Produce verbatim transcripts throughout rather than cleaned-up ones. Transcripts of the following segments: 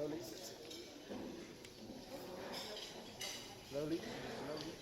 Slowly. Slowly. Slowly.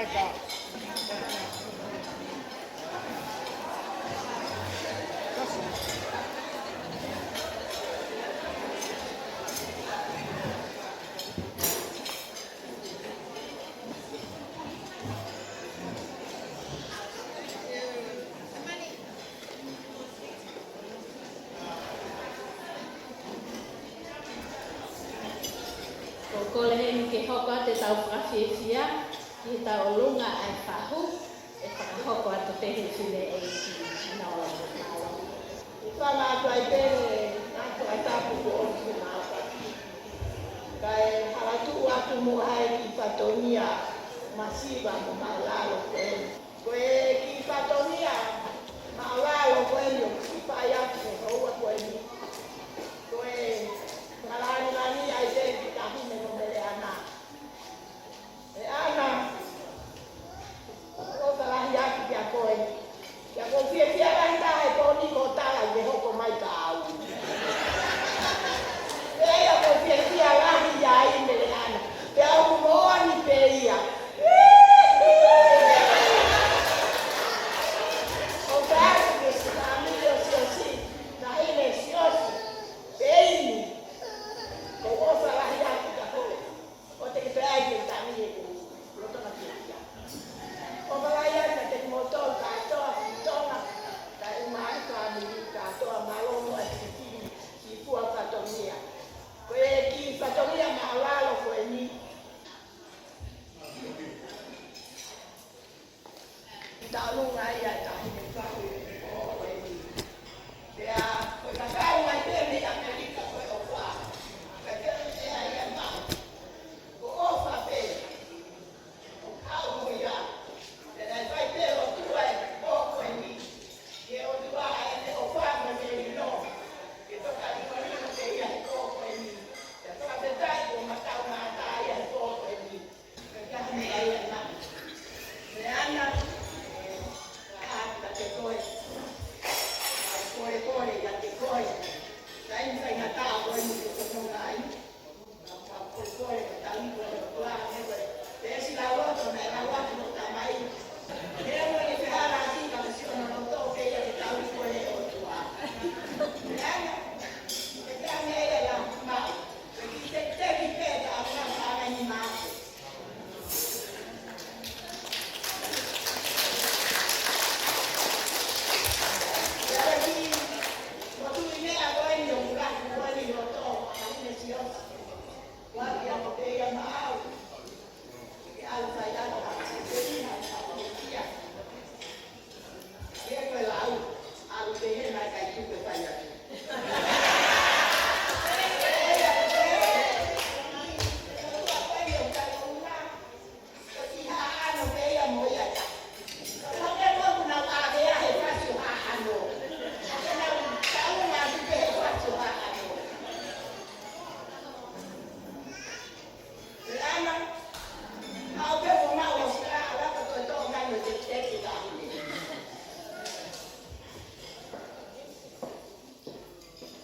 Ko e kole heni ke hoko atu ʻetau fakafiefia ki heʻetau ʻolunga ʻa e fahu, ʻe fakahoko atu pē ʻe he fineʻeiki. Mālō, mālō. ʻOku ou fakaʻapaʻapa pē he ngaahi fakatapu kuo ʻosi maʻapapi. Kae hala tuʻu atu muʻa ʻa e kiʻi fatongia masiva mo māʻulalo ko eni. Ko e kiʻi fatongia māʻulalo ko eni ʻoku kiʻi fai atu he houa ko eni. Ko e fakalāngilangiʻi ʻa e kiʻi taʻahine ko Meleana. ʻE ʻAna, ʻofa lahi atu kiate koe. Pea ʻoku ou fiefia lahi taha he pō ni ko e tala ʻe hoko mai kiate au. Pea ʻoku ou fiefia lahi ai Meleana. Pea ʻoku moʻoni pē ia. ʻOku ou ʻalu ki he fāmili ʻo Siosi, taʻahine Siosi, Peini. ʻOku ou ʻofa lahi atu kiate koe. ʻO te ke pehē ai ke tani e ku lotona kia kia. ʻOfa lahi atu kiate kimoutolu kātoa, ki Tonga, kae ʻumaʻā e fāmili kātoa, mālō muʻa e kiʻi fili, kiʻi fua fatongia. Ko e kiʻi fatongia māʻulalo ko eni. Tauʻolunga ia ʻa e taʻahine fahu ʻi he pō ko eni. Pea, ko e kakau mai pē mei ʻAmelika ko e ʻofa. Ka te u ʻai ia maʻu. Ko e ʻofa pē. ʻOku kau mo ia. Pea naʻe fai pē ʻOtua ʻi he pō ko eni. Ke ʻOtua ʻa ʻene ʻofa mo e melino. Ke tokalikalila pē ia he pō ko eni. Pea fakafetaʻi kuo ma tau ngata ia he pō ko eni. Meleana, ʻa, kiate koe. ʻA, kole kole kiate koe. Taimi faingataʻa ko eni ko Tonga ai. ʻA, kole kole, ka tau ni ko e ʻOtua, ne ko e. Pea ʻosi lau loto, ne lau atu mo tamai. Ne mo ne fehālaaki, ka masi ono loto, pea ia ke tau ni ko e ʻOtua. Meleana, ke tau ni ai la, mau. Ke ki te, te ki pē, ka ʻalu na, ka ʻalu ni mau.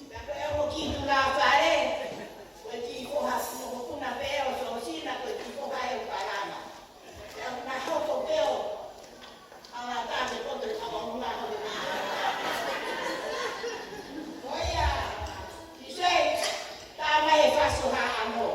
Pea ko e ongo kiʻi tulāfale, ko e kiʻi foha, ko e puna pē ʻo Sosina, ko e kiʻi foha ʻo Palama. Pea na hoko pē ʻo ala tā ke poto i kawa muna hoko. Ko ia, ki se, tā mai e faso ha ano.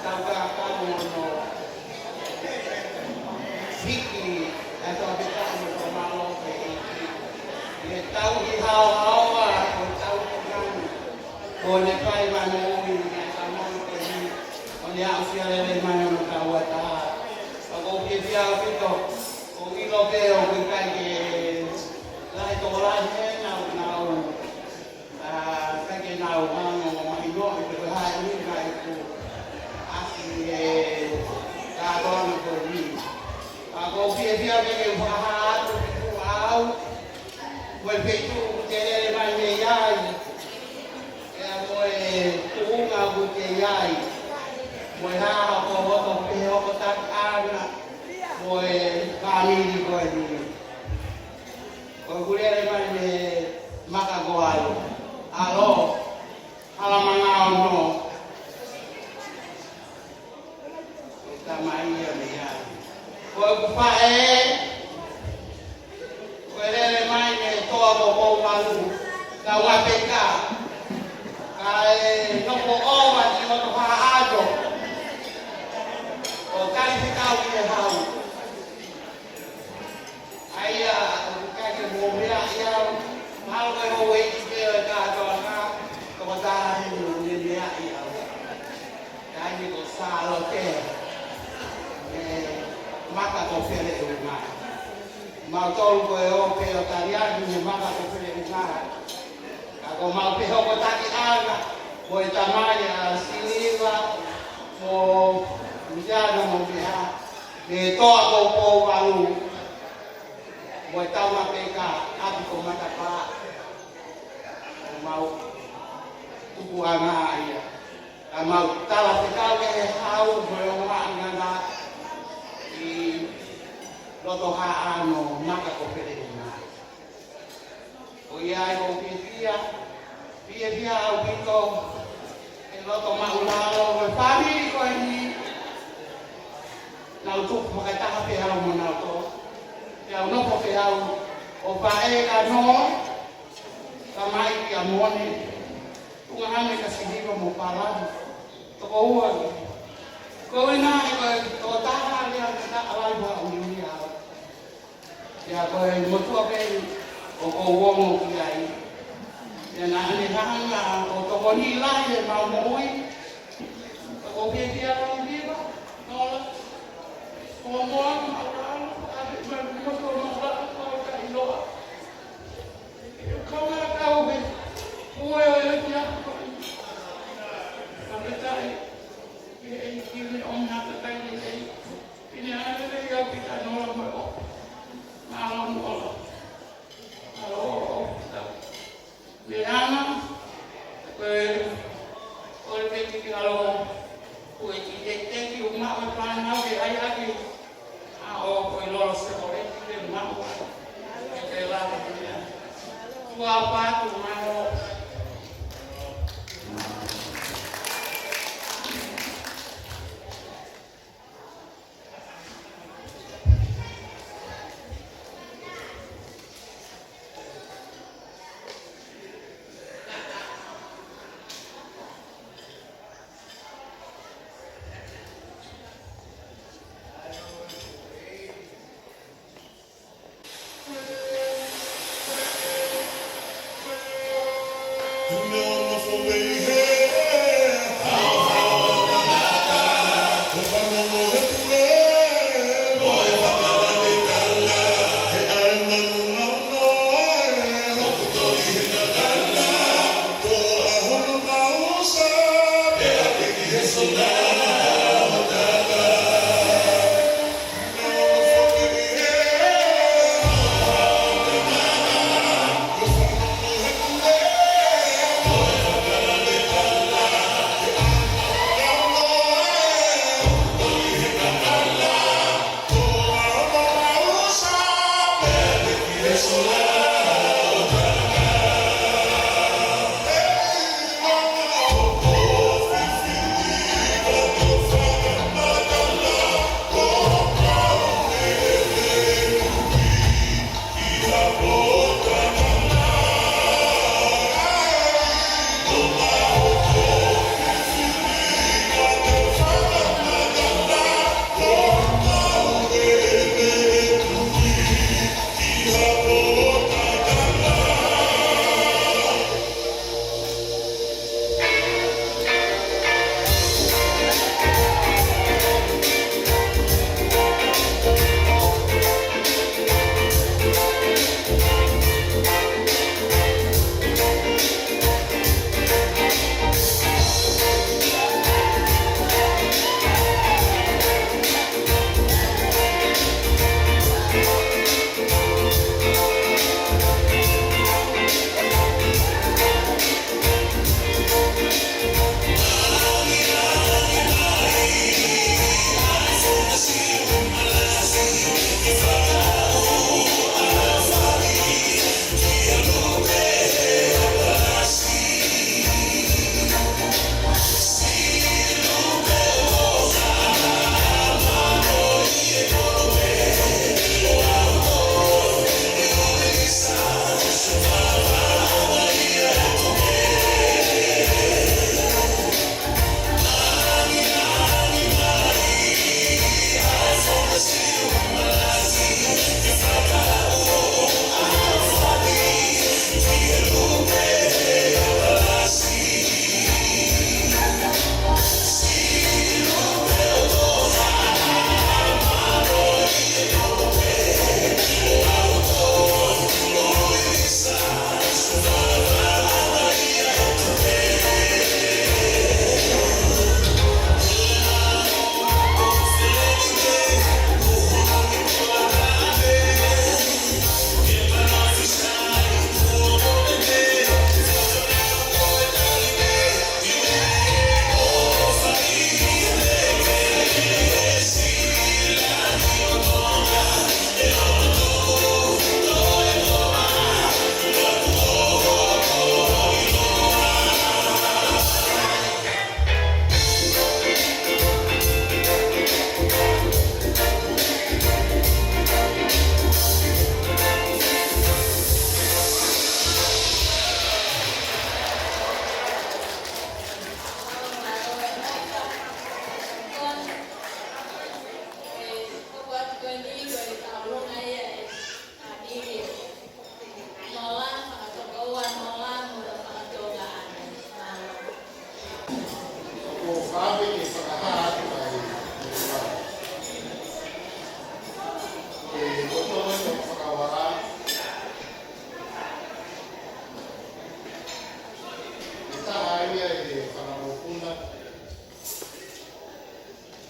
Tau ka ka mono. Hiki, ʻa e tau pita mo tau malo pe iki. ʻE tau ʻi haohaoa, ko tau tukani. Ko ne kai mai moʻui, ne ka mono ko ni. Ko ne aʻusia lele mai ʻo tau ata. Ka ko fiefia ʻaupito, ko ʻilo pē ʻoku ʻikai ke lahi tokolahi he nau nau. ʻA, ʻikai ke nau hanga ʻo mahinoʻi pe ko e hā e ʻuhinga ʻeku ʻasi he kātoanga ko eni. ʻA, ʻoku ou fiefia ke u fakahā atu ki tuʻa au, mo e feituʻu ʻoku te lele mai mei ai, ʻa ia mo e tuʻunga ʻoku te ʻi ai, mo e hā hoʻo, hoʻo pehē hoʻo taki ʻana, mo e fāmili ko eni. ʻOku lele mai mei Makakoalo. ʻAlo, Halamanga ono. Ko e tamai ia mei ai. Ko ʻeku faʻē, ʻoku lele mai mei Toa ko Pouvalu. Taungapeka. Kae nofo ʻova ʻi Lotohaʻano. ʻO kai fekau ki he hau. ʻA ia, ʻoku ʻikai ke mou meaʻi au, mahalo ko e houʻeiki pē ʻo e kātoanga, tokotaha heni ʻoku ne meaʻi au. Kae ni ko Sālote, ʻe, Maka ko Feleʻunga. Mautolu ko e ō pē ʻo tali ange ʻe Maka ko Feleʻunga. Ka ko mau pē hoko taki ʻana, mo e tamai ʻa Siliva, mo Usiana mo Meha, mei Toa ko Pouvalu, mo e Taungapeka, ʻapi ko Matapā, ko mau tupuʻanga ia. Ka mau tala fekau ki he hau mo e ongo haʻanganga ʻi Lotohaʻano, Maka ko Feleʻunga. ʻOku ʻi ai ʻoku fiefia, fiefia ʻaupito, ʻe loto maʻulalo, mo e fāmili ko eni, nau tuku fakataha pē au mo nautolu. Pea u nofo pē au ʻo faʻē ka nō, tamai kia Mone, tuʻunga hame ka Siliva mo Palani. Toko ua ki. Ko ena ʻe ko e tokotaha lea ka ta alai mo a uni uni au. Ia ko e motuʻa pē ʻoku ou ongo ki ai. Ia naʻa ne hanga ʻo tokoni lahi ʻemau moʻui. Ko pē kia Siliva, Nola. Ko Moa, Maulalo, ʻa e mai motuʻa Maulalo, ko ka ʻiloa. Kau ngā kau he, ko e o e ki a. Ka me tai, ke e ki me o ngā kakai ni e. Pine ane le ia ki ta Nola mo o. Mālō Nola. Mālō o kita. Meʻa, ko e, ko e peki ki alo, ko e ki te te ki uma o e fānau ke ai aki, a o ko e lolo se ko e ki te uma o, ke te lava ki a. Tua patu mano.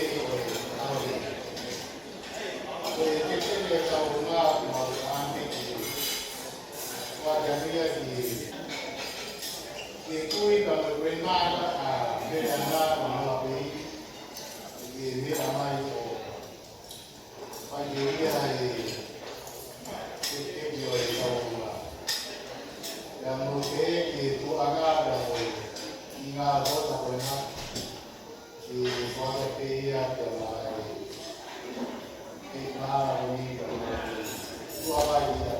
teʻi ʻo e ʻaho ni. Ko e teʻi ʻetau ngāue ʻi he ʻaho ni, ʻoku ʻamanaki ki he ke tui ka mo e mata ʻa e meʻa na ʻo Maʻapeʻi, ke meʻa mai ʻo fai ke ia e teʻi ʻo e taunga. Pea mo ke ke tuʻanga pea mo e ngaahi vota ko ena. Ke fai pē ia pea mo e, ke mālō ni pea mo e, tuʻa vai ia.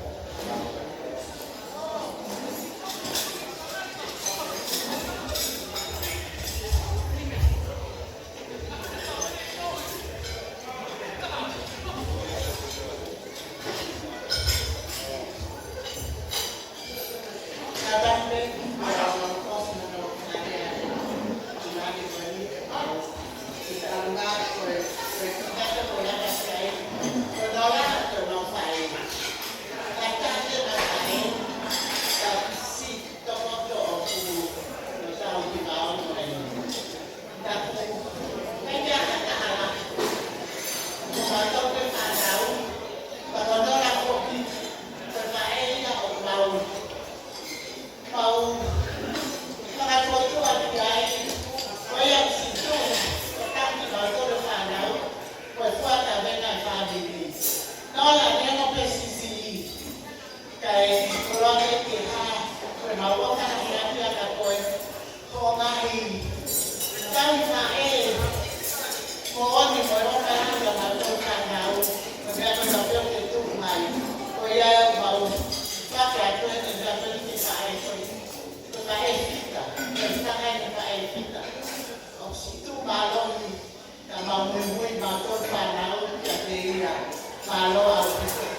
Kae koloa ke ke hā, ko e mau ʻofa na ki a koe, ko e ngaahi tauhi faʻē, moʻoni mo e ʻofa ia maʻa e fānau, ko e meʻa ko ena pē ʻoku ke tuku mai, ko ia ʻoku mau fakaʻatā atu eni, meʻa ko eni ki he faʻē ko ē, ko e faʻē fika, ko e fika eni faʻē fika, ʻoku siʻi tuʻu mālohi, ka mau muimui maʻa e fānau kiate ia, mālō ʻaupito.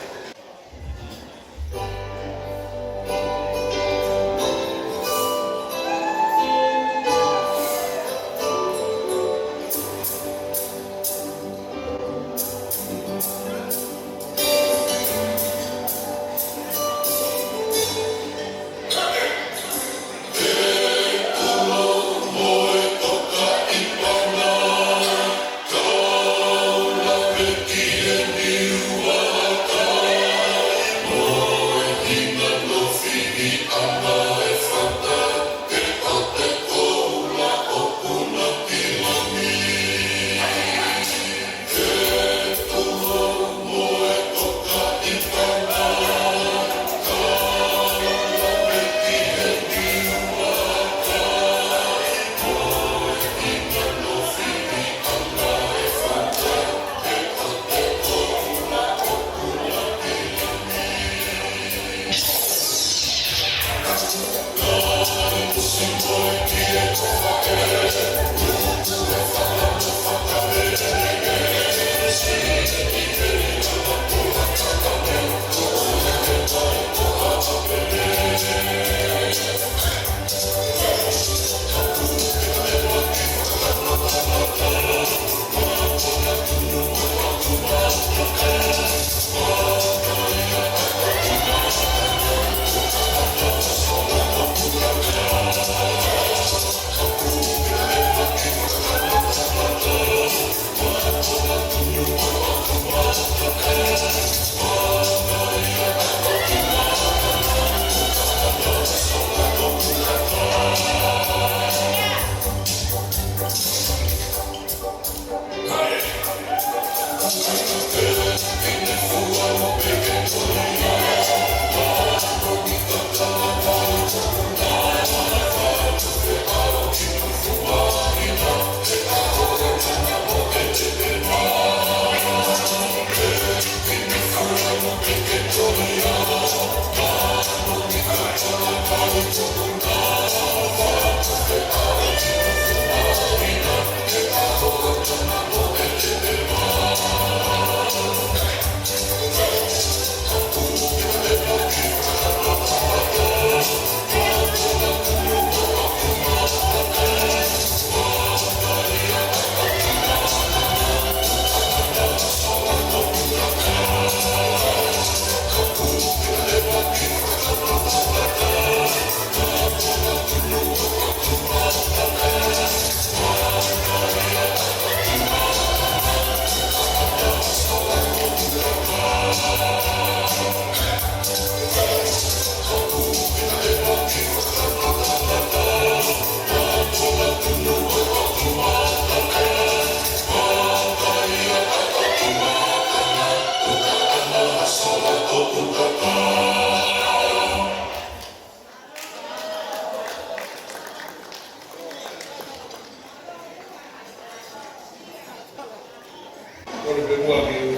Kole pē muʻa ke u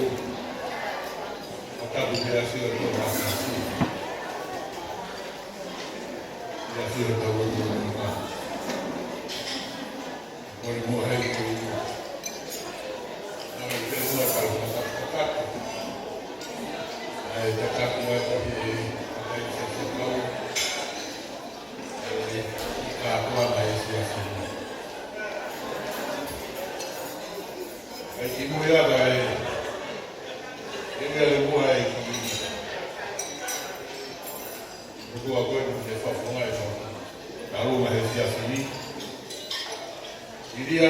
fakatapu ki he ʻafio ʻo e Tamai Hēvani. Ki he ʻafio ʻo hotau ʻEiki ko Sīsū Kalaisi. Kole muʻa heni ke u ʻave pē muʻa ʻetau fakatapu. ʻA e fakatapu atu ki he kakai siasi kau, ʻa e kātoanga ʻi he siasi ni. ʻAi ki mui ʻa e, ʻe mea le mua e ki, ʻoku ʻa koe mo e fakafofonga e faka. Ka luma he siasi ni. Ilia.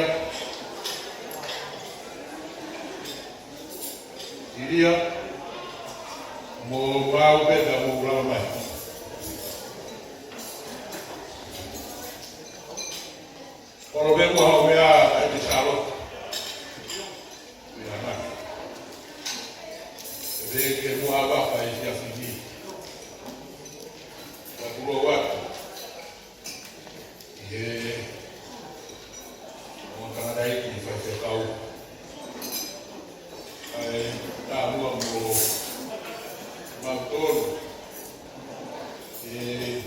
Ilia. Mo mau pē ka mo lau mai. Kole pē muʻa hoʻo meʻa ʻa e Sālote. Meʻa nā. ʻE pehē ke muʻa ʻa e siasi ni. Ka kulo atu. ʻI he ʻo tangataʻeiki faifekau. ʻA e tā muʻa mo mautolu. ʻE,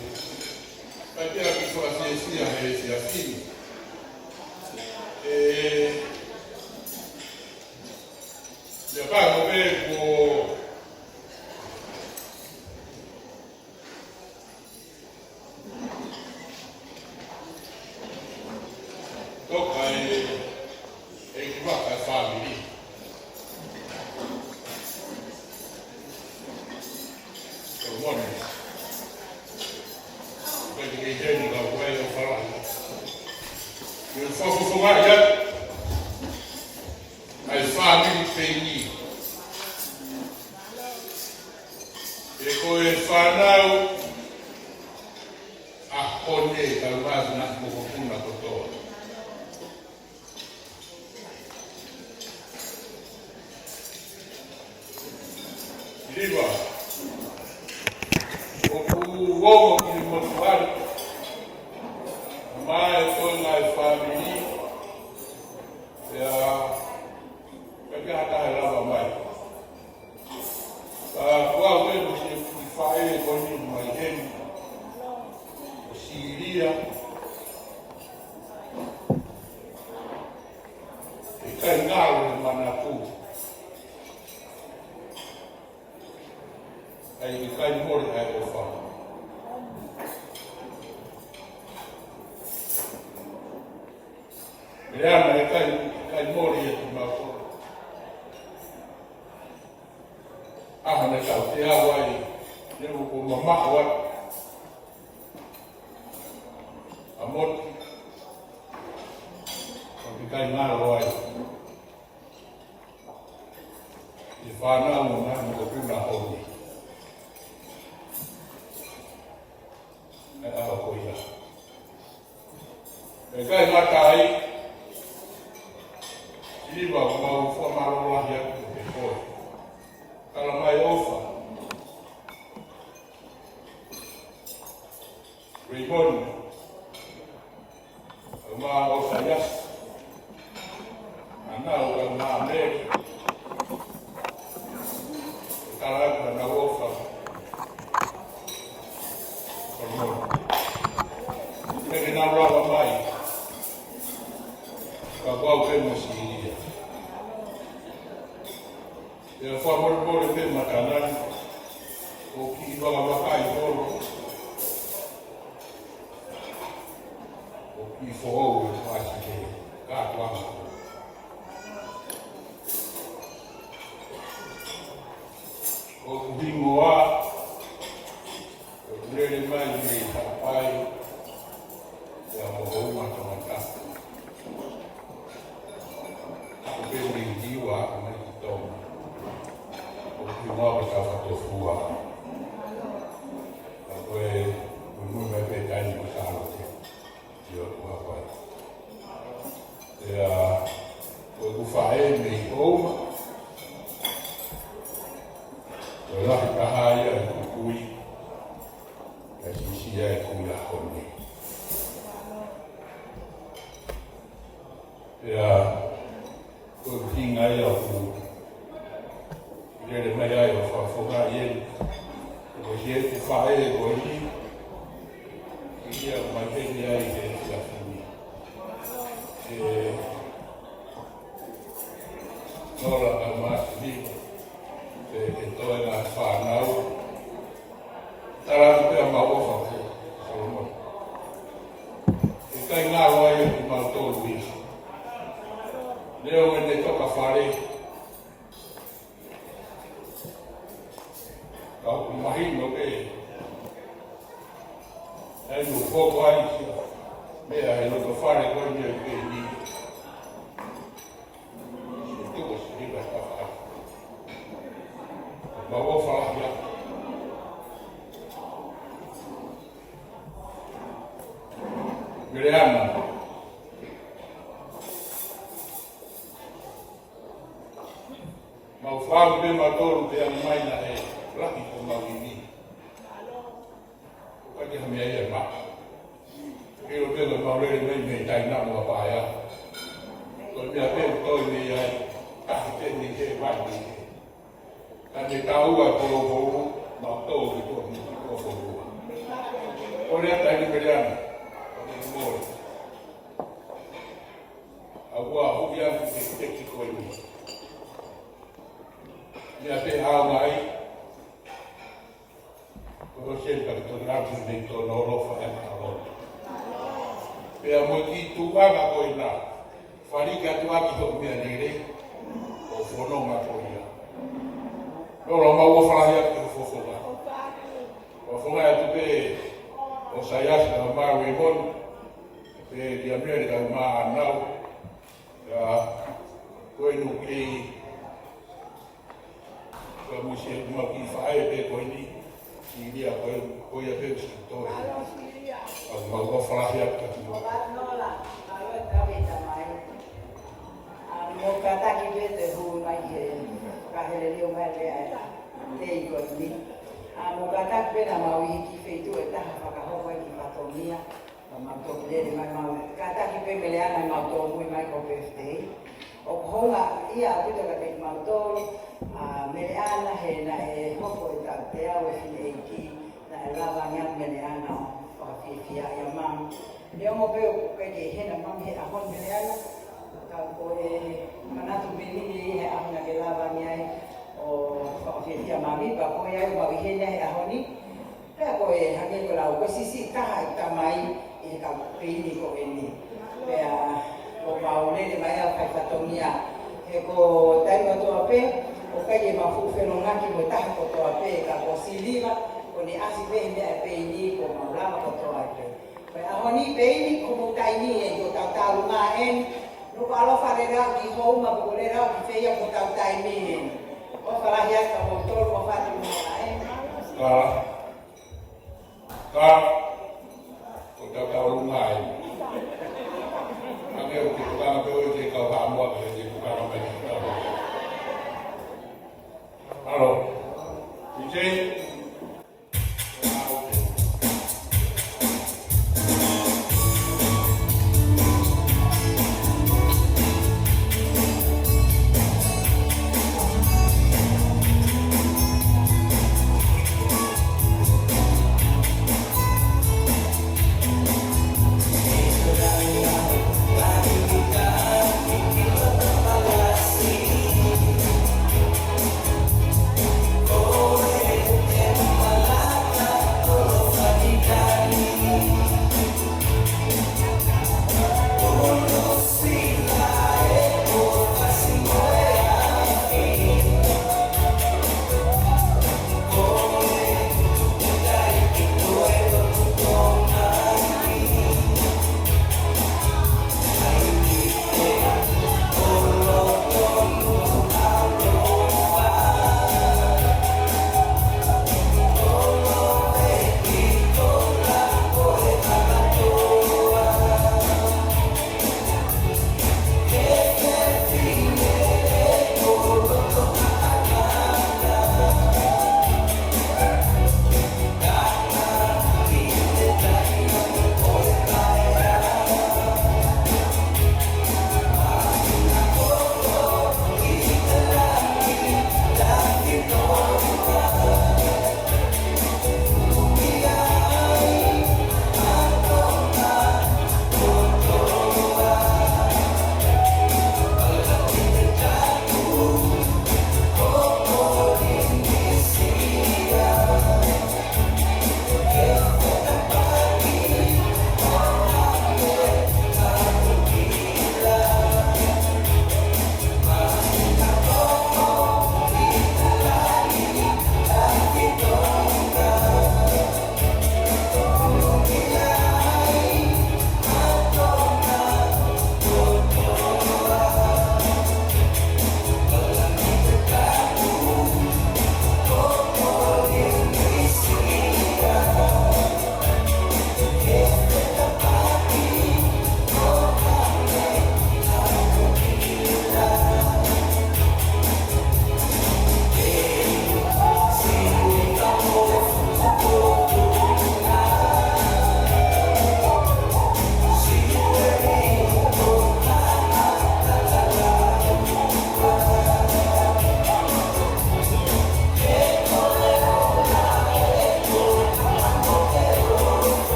pea ke fakafiefia he siasi ni. ʻE, ia pā mo pē ko Toka e, e ki vaka e fāmili. Solomone. Ka ki ke teni ka uai o fala. Ke fakafofongaʻi atu ʻa e fāmili pē ni. ʻE ko e fānau ʻa Hone Kalumasi na mo ko puna kotoa. Liva. ʻOku ou ō ki he motuʻali. Mai ko e ngaahi fāmili. Pea, pea ke hata he lava mai. Ka kuo ʻave mo e kiʻi faʻē ko eni mai heni. ʻO Silia. ʻIkai ngalo he manatu. ʻAi ʻikai mole ʻa e ʻofa. Leana ʻikai, ʻikai mole ia ki mau kolo. ʻAho naʻe tau te au ai, ne u ko mamaʻo atu. ʻA Moti. ʻOku ʻikai ngalo ai. ʻI he fānau na mo ko puna Hone. ʻE ʻaho ko ia. ʻE kai ngata ai, Siliva, ʻoku mau fakamālō lahi atu kiate koe. Tala mai ʻofa. Raymond, ʻoku mau ʻofa ia. ʻAna ʻoku mau mele. Tala ʻOku hingoa, ʻoku lele mai mei Haʻapai, ʻa Mohounga Tongatapu. ʻOku pehē mei Niua, mai ki Tonga. ʻOku hingoa ko Tafatofua. Ka ko e, ʻoku muimui mai pē taimi ko Sālote. ʻIo, ko Haʻapai. ʻIa, ko ʻeku faʻē mei Houma. Ko e lahi taha ia ʻeku kui. Ka siʻisiʻi ia ʻeku kui ʻaho ni. ʻIa, ko e ʻuhinga ia ʻoku lele mai ai ʻo fakafofongaʻi eni. Ko e siʻi ʻeku faʻē ko eni. Ia mai heni ai he efiafi ni. ʻE Nola ka Masini, ʻe, ʻe toe ngaahi fānau. Tala atu pē ʻemau ʻofa ki Solomona. ʻIkai ngalo ai ʻe kimautolu ia. Leo ʻene toka fale. Ka ʻoku mahino pē. ʻAi no hoko ai ki he meʻa he loto fale ko eni ʻi Peini. Tuku siliva taha. Mau ʻofa lahi atu. Meleana. Mau fānau pē mautolu pea mai naʻe lahi ko mau ivi. ʻOku ʻikai ha meʻa ia ʻe maʻu. ʻIlo pē ko e mau lele mai mei Tainamo ʻa Paea. Ko e meʻa pē ʻoku toe mei ai, tahi pē mei he vai mei he. Ka ne taua e poupou, mau tō ki tuʻa mo ki tuʻa poupou. Ko lea taini Meleana, ko e mole. ʻA ua hui atu ke teki ko eni. Meʻa pē hao mai, Ko e sēniti ka tonu atu mei Tonolo Faʻema Alo. Pea mo e kiʻi tuʻunga ko ena, fāliki atu ʻaki hoʻo meʻa lele, ʻo fononga ko ia. Nola mau ʻofa lahi atu ki ho fofonga. Fofonga atu pē ʻo Saiasi ka Mā Ueimoni, pea ki ʻAmelika mo ʻAnau. Ka ko e nuku kei Ko e musie, mau kiʻi faʻē pē ko eni, Silia ko e, ko ia pē ʻosi toe. ʻA, mau ʻofa lahi atu kiate kimoutolu. ʻA, mo kātaki pē te hū mai he, ka hele leo mai lea e, te i ko eni. ʻA, mo kātaki pē naʻa mau ʻi he kiʻi feituʻu ʻe taha fakahoko ai e kiʻi fatongia. Ka mau toki lele mai mau, kātaki pē Meleana mau tōmui mai ko e birthday. ʻOku hounga ia ʻaupito kiate kimautolu, ʻa Meleana he naʻe hoko e taʻu teau e fineʻeiki, naʻe lava ange ʻa Meleana ʻo fakafiefia ʻia Mami. Neongo pē ʻoku ʻikai ke ʻi hena Mami he ʻaho ni Meleana, ka ko e manatu mei ni he ʻaho naʻa ke lava ange ai ʻo fakafiefia Mami, pea ko ia ai mau ʻi hena he ʻaho ni. Pea ko e hangē ko e lau, ko e siʻisiʻi taha e tamai ʻi he kau peini ko eni. Pea ko mau lele mai ʻo fai fatongia. He ko e taimi kotoa pē, ʻoku ʻikai ke mau fuʻu felongaki mo e taha kotoa pē, ka ko Siliva, ko ʻene ʻasi pē he meʻa e peini, ko mau lava kotoa pē. Ko e ʻaho ni peini, ko hoʻomou taimi ē, ko hotau tauʻolunga eni, ʻoku ʻalofa lele au ki Houma, ʻoku lele au ki fē ia ko hotau taimi eni. ʻOfa lahi atu kiate kimoutolu, ʻofa atu mo e ʻae. Ka, ka, ko hotau tauʻolunga eni. Hangē ʻoku ke tokanga pē ʻoe ki he kau Haʻamoa, ke ke tokanga mai ki he kau. Halo. D J.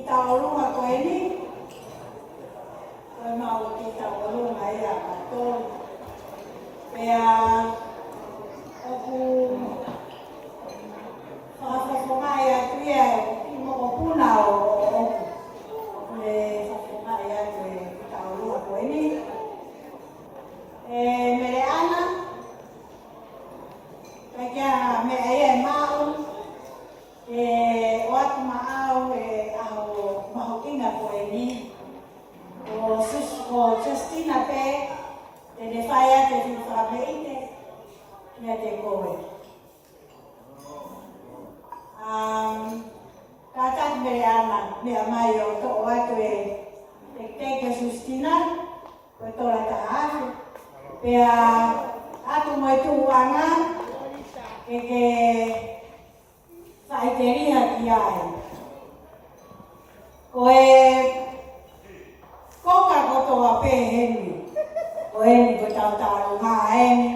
Tauʻolunga ko eni, ko e maʻu ʻo e tauʻolunga ia ʻa mautolu. Pea ʻoku fakafofongaʻi atu ia ʻe he kiʻi mokopuna ʻo, ʻo, ʻoku ne fakafofongaʻi atu e tauʻolunga ko eni. ʻE Meleʻana, ʻikai ke ʻi ai ha meʻa ia ʻe maʻu, ʻe ʻoatu maʻau e ʻaho mahuʻinga ko eni. Ko Sus-, ko Justina pē, te ne fai atu e fakameʻite kiate koe. Um, kātaki Meleʻana, meʻa mai ʻo toʻo atu e teketeke ʻo Justina, ko e tola taha afe. Pea ʻatu mo e tuʻuʻanga, ke ke faʻiteliha ki ai. Ko e koka kotoa pē heni. Ko eni ko e tau tauʻolunga eni.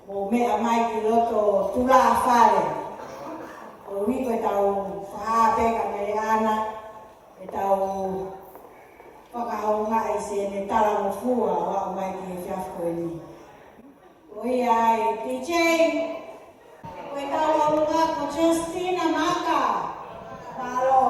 Mou meʻa mai ki loto tulafale. Koeʻuhi ko e tau fakapeka Meleʻana, e tau fakahoungaʻi siʻene talangofua ʻo aʻu mai ki he efiafi ko eni. Ko ia ai, D J, ko e tauʻolunga ko Justina Maka. Mālō.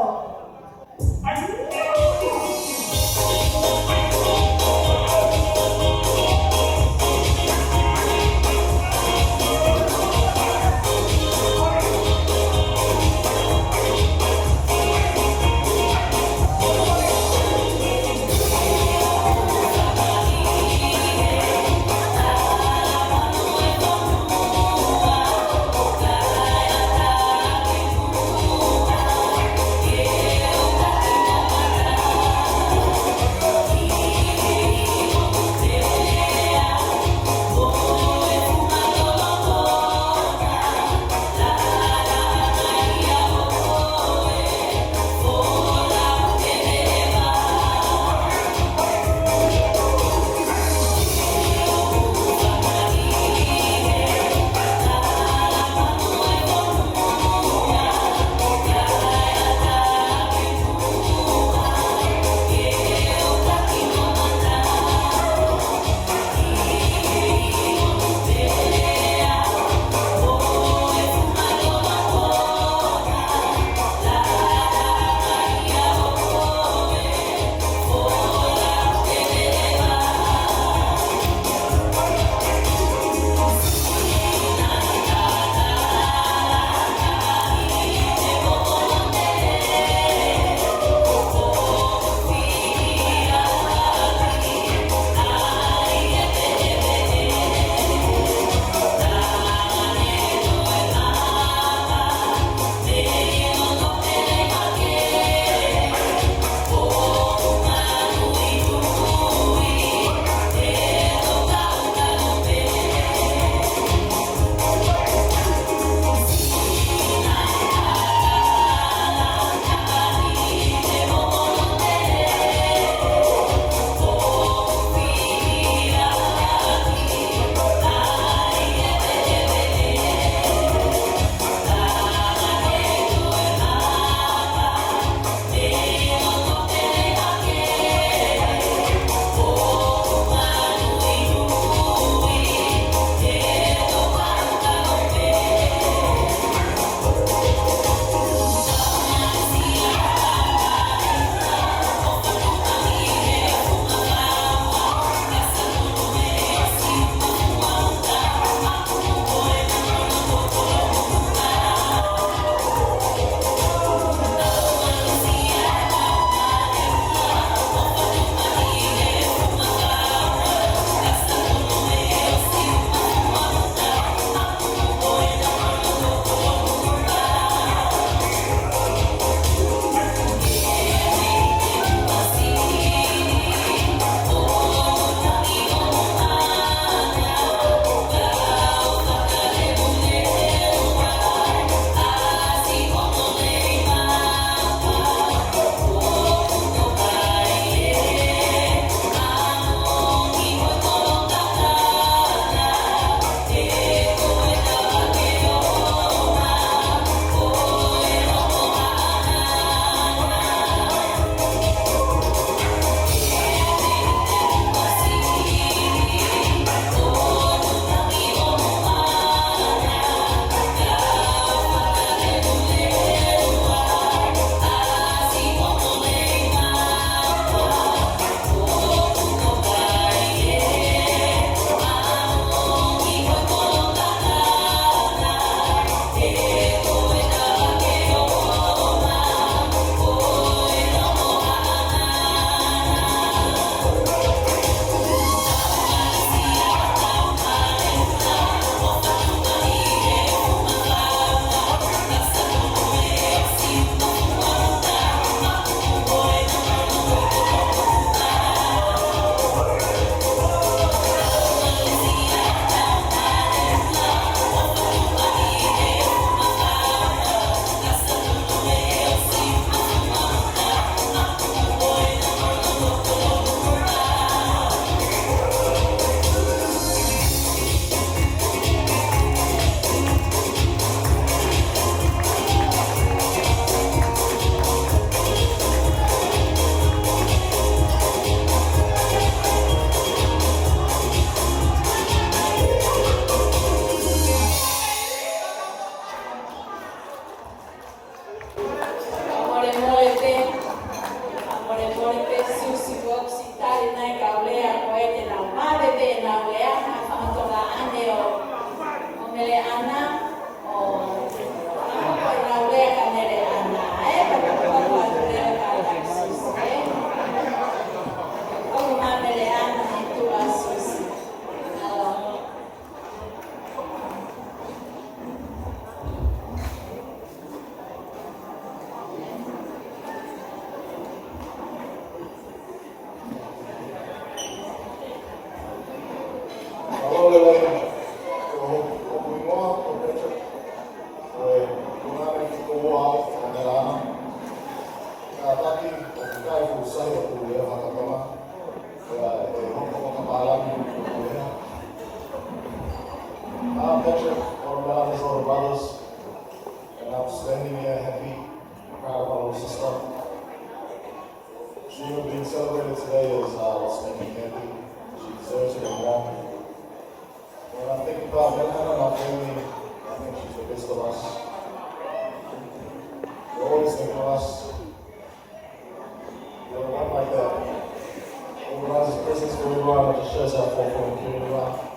Molemole pē, molemole pē Susi, ʻoku ʻosi tali nai kau lea ko ē te nau mave pē nau lea, ha fanga tola ane ʻo, ʻo Mele ʻAna, ʻo, ʻo nau lea ka Mele ʻAna, ē, ka nau kau atu lea ka Susi, ē. ʻOku ma Mele ʻAna he tuʻa Susi. Mālō. Uh, Patrick, one of my other older brothers, and I'm standing here happy, proud of my little sister. She would have been celebrated today as, uh, what's making happy. She deserves it and more. When I think about Melana and my family, I think she's the best of us. They always think of us. You're one like that. Organizes presents for everyone, it just shows how thoughtful and caring you are.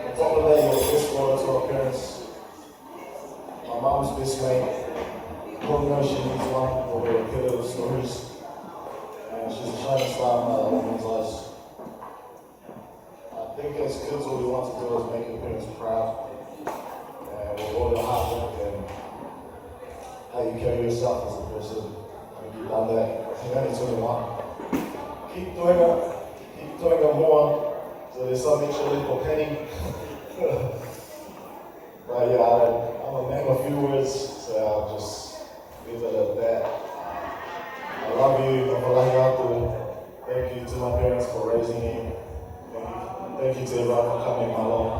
On top of that, you're the best daughter to our parents. My mom's best mate. Lord knows she needs one for her repetitive stories. And she's a shining star in my woman's eyes. I think as kids, all we want to do is make your parents proud. And with all your hard work and how you carry yourself as a person, I think you've done that. You're only twenty-one. Keep doing it. Keep doing it more. So there's some extra little penny. But yeah, I, I'm gonna name a few words, so I'll just leave it at that. I love you, Nofalahi Atu. Thank you to my parents for raising me. Thank you, thank you to everyone for coming, my love.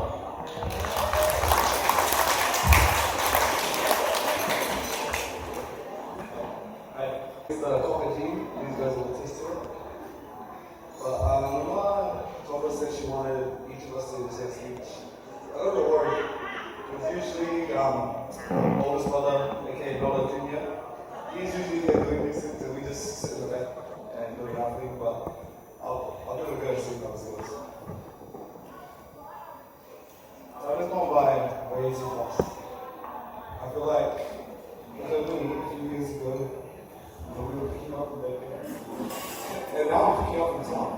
Hi, it's the Coca G. These guys will test it. But um, my mom told us that she wanted each of us to say a speech. I got a bit worried. Because usually, um, oldest brother, A K A Brother Junior, he's usually there doing these things, and we just sit in the back and do nothing. But I'll, I'll give it a go and see how this goes. Time has gone by way too fast. I feel like it was only a few years ago, you know, we were picking up from daycare. And now I'm picking up from town.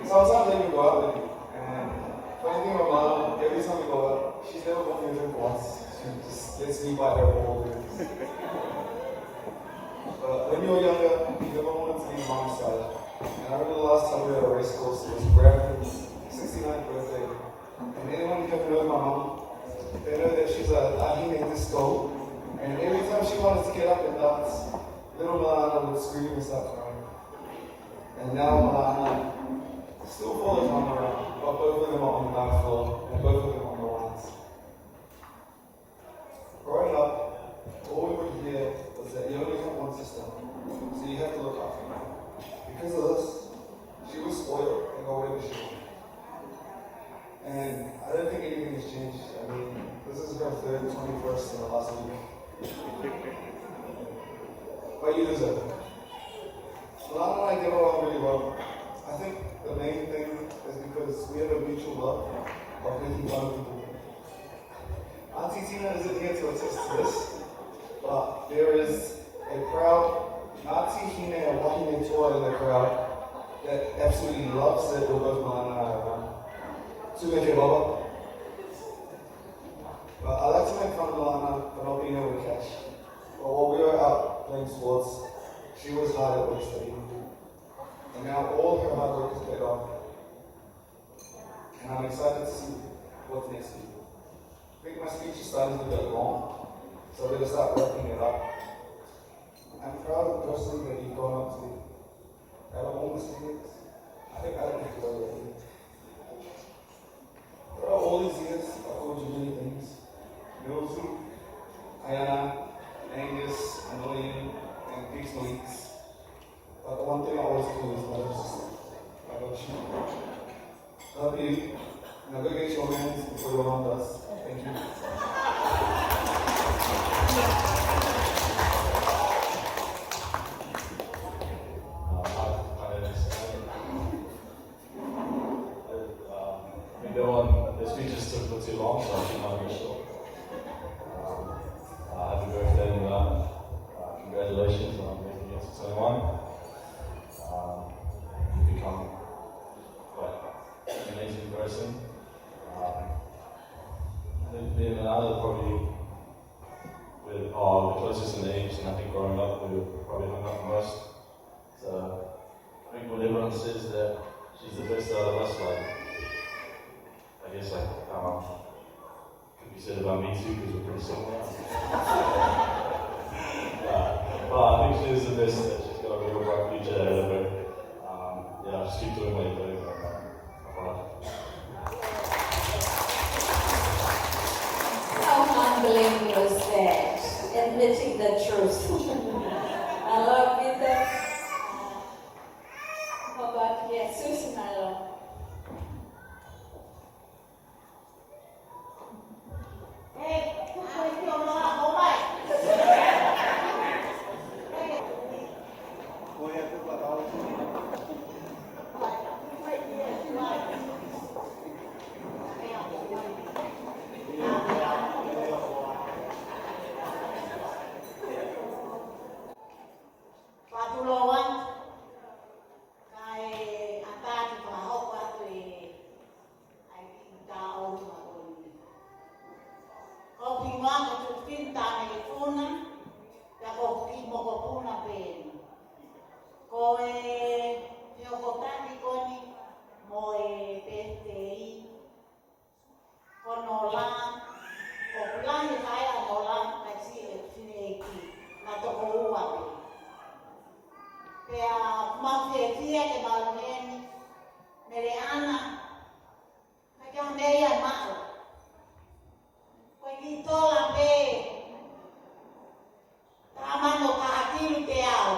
Sometimes I even go out with you. And funny thing about mom, every time we go out, she's never bought me a drink once. She just lets me buy her all the drinks. But when you were younger, you never wanted to be mom's side. And I remember the last time we were at a race course, it was Brandon's sixty-ninth birthday. And anyone who knows my mom, they know that she's a tahine disco. And every time she wanted to get up and dance, little Malana would scream and start crying. And now Malana still follows mom around, but both of them are on the dance floor, and both of them are on the lines. Growing up, all we would hear was that you only have one sister, so you have to look after her. Because of this, she was spoiled and got whatever she wanted. And I don't think anything has changed. I mean, this is her third twenty-first in the last week. But you deserve it. Lana and I get along really well. I think the main thing is because we have a mutual love of making fun of people. Auntie Tina isn't here to attest to this, but there is a proud Ngāti Hine ʻa Wahine Toa in the crowd that absolutely loves it with both Malana and I around. Tū mai ke baba. But I like to make fun of Malana for not being able to catch. But while we were out playing sports, she was hard at work studying. And now all her hard work has paid off. And I'm excited to see what's next for you. I think my speech is starting to get long, so I better start wrapping it up. I'm proud of the person that you've grown up to be. Out of all my students, I think I don't have to worry about you. Throughout all these years, I've called you many things. Milton, Ayana, Angus, Annoying, and Big Slinks. But the one thing I always call you is my little sister. I love you. Love you. Now go get your man's before your mom does. Thank you. Who probably hung up most. So I think when everyone says that she's the best out of us, like, I guess I come up. Could be said about me too, because we're pretty similar. But, but I think she's the best. She's got a real bright future ahead of her. Um, yeah, just keep doing what you're doing. Bye. How humbling was that? Admitting the truth. I love you, that. How about Jesus, my love? Fakatulou atu, kae ʻatā ke fakahoko atu e ʻai ki ta o ma ko ni. Ko ki ma ko tu ki ta me funa, ta ko ki mo ko funa pē. Ko e, he o ko taki ko ni, mo e pētei, ko Nola, ko Kulani kai a Nola, ka si e fineʻeiki, na toko ua pē. Pea mau fiefia ke mau heni, Mele Ana, ka kia mei a maʻu. Ko e ki tola pē, Tamano ka ʻakilu te au.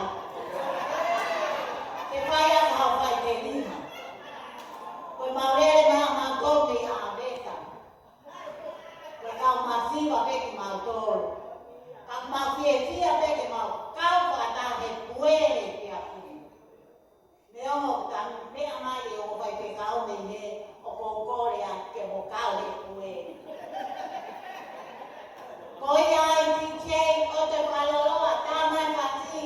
Ke fai a ka fai te lima. Ko e maulele ma ma tolu mei a veta. Ko e kau masiva pē ke mau tolu. Ka mau fiefia pē ke mau kau fakataha he puele ki a kui. Neongo ka meʻa mai e ongo faifekau mei he ʻoku ou kole atu ke mo kau he puele. Ko ia ai D J ʻo te fakaloloa, tā mai fati,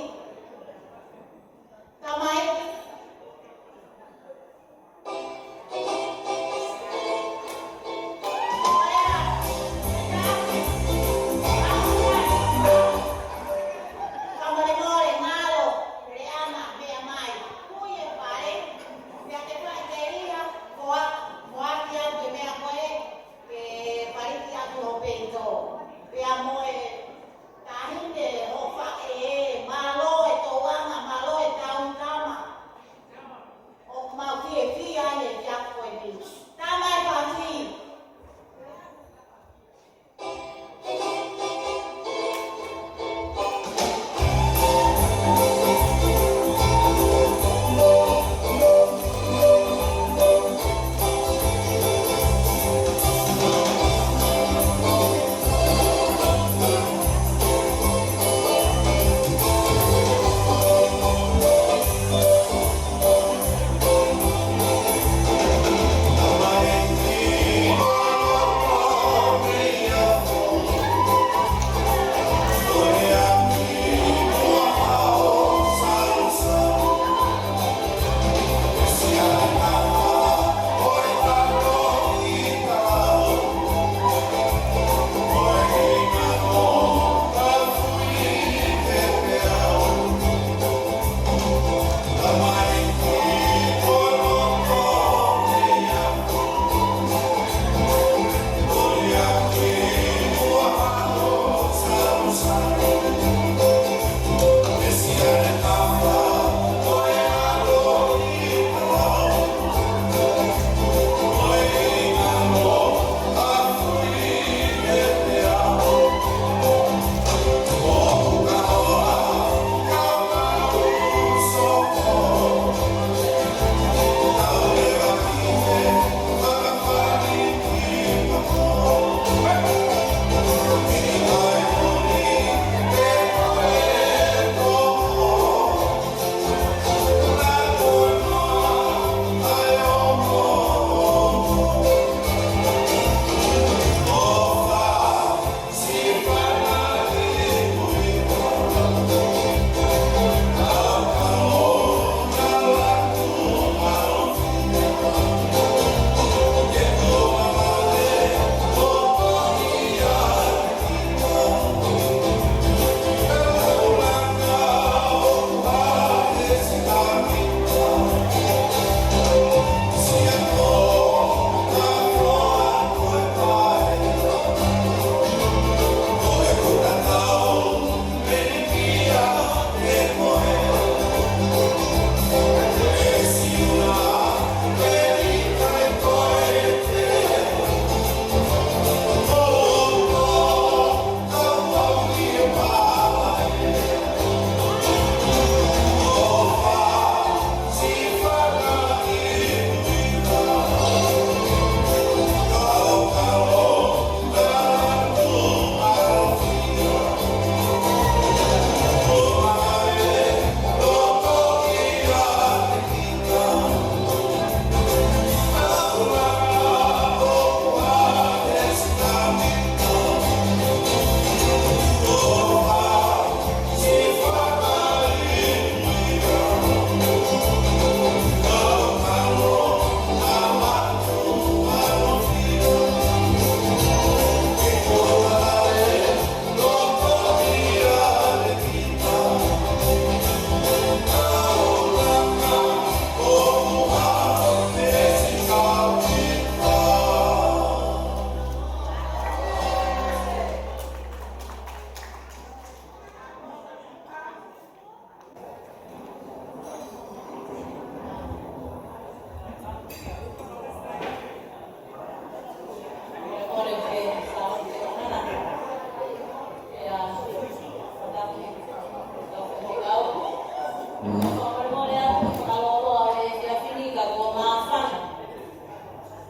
Fakamolemole atu, fakalōloa ʻo e efiafi ni ka kuo māfana.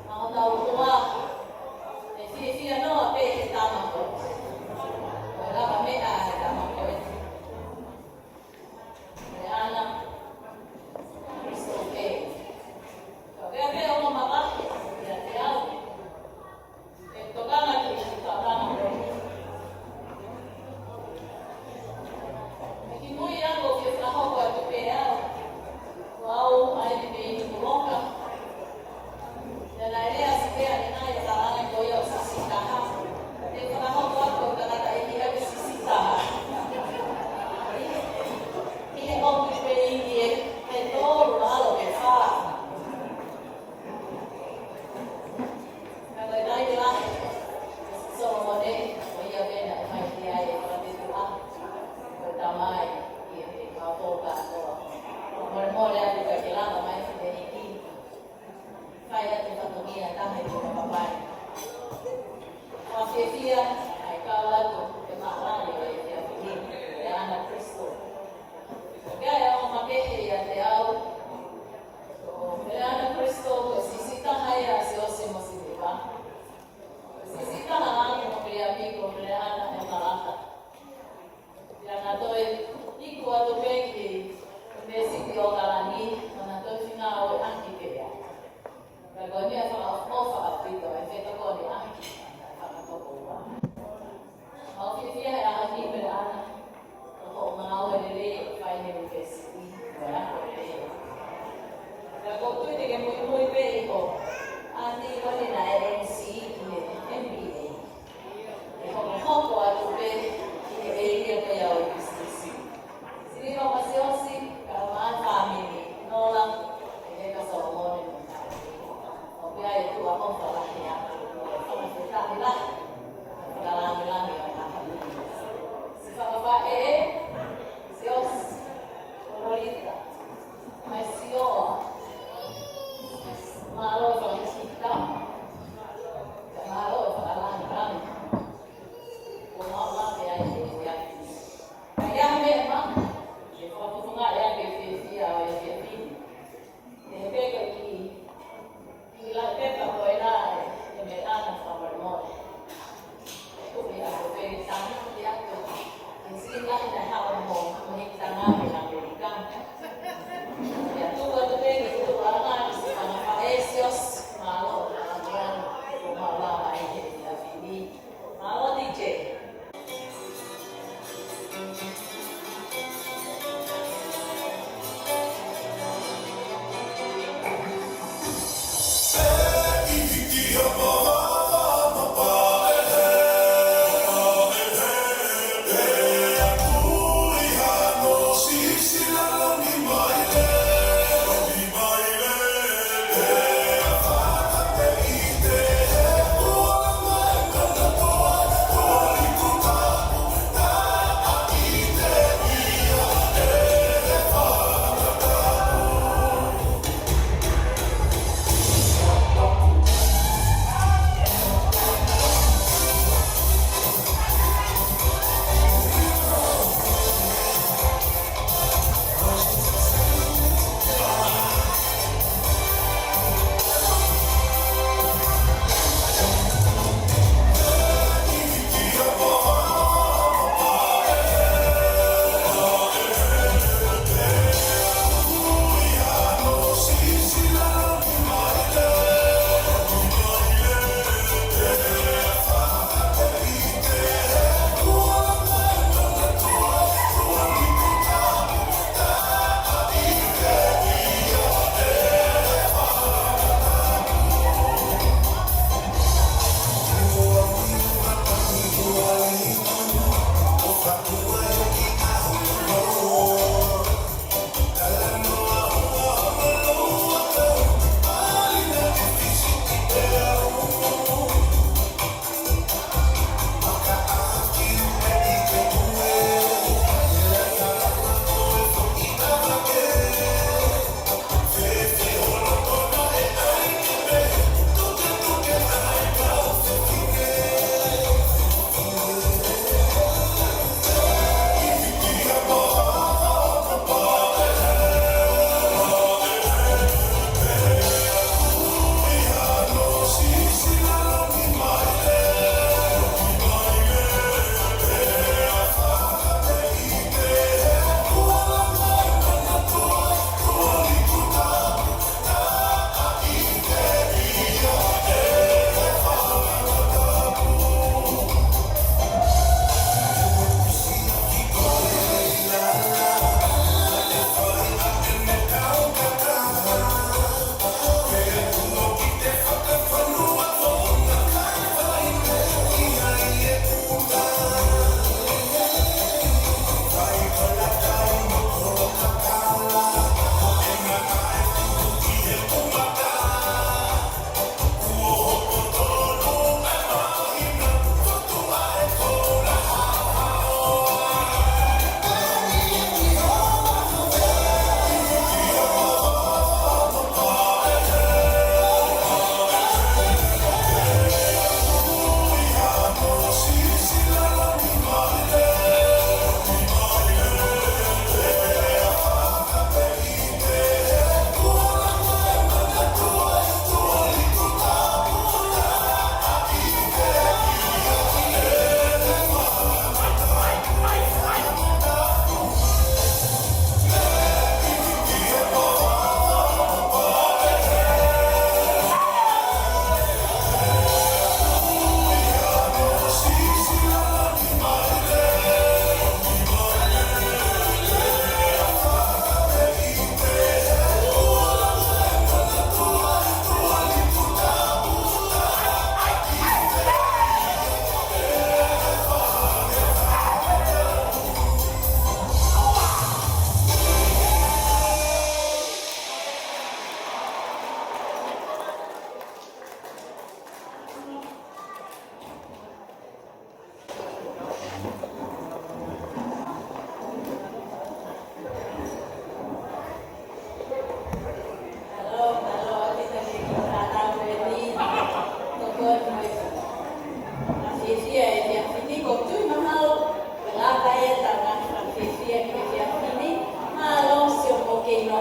Mahalo ʻoku tau ʻofa, ʻe fiefia noa pē he tama ko ē. Ko e lava meʻa he tama ko ē. Ko e ʻAna Kristo pē. Ka ʻoku ʻi ai pē ongo mavahe ʻiate au. ʻE tokanga ki he tama ko ē. He kimui ange ʻoku ou fakahoko atu pē au. Ko au ʻa eni pē ʻi Tuloka. Naʻe lea ʻa Sipea ni naʻe talaange ko ia ʻoku siʻisiʻi taha. ʻE fakahoko atu ʻoku tangataʻeiki ʻa e siʻisiʻi taha. ʻI he ʻoku pē ʻi he, he tolu ʻalu ke fā. Ka ko e taimi lahi, Solomone, ko ia pē naʻe fai ki ai e fakafetuʻa. Ko e tamai, ʻi he, he kau kātoa. Fakamolemole atu ka ke lava mai ki he ʻEiki. Fai atu fatongia taha ʻi he papai. Fakafiefia, ʻa e kau atu, ke mālali ʻo e efiafi ni, ʻa e ʻAna Kristo. Ko e ongo makehe ʻiate au. Ko e ʻAna Kristo, ko e siʻisiʻi taha ia ʻa Siaosi mo Siliva. Siʻisiʻi taha ange mo Viliami ko e ʻAna ʻe Malaka. Pea naʻa toe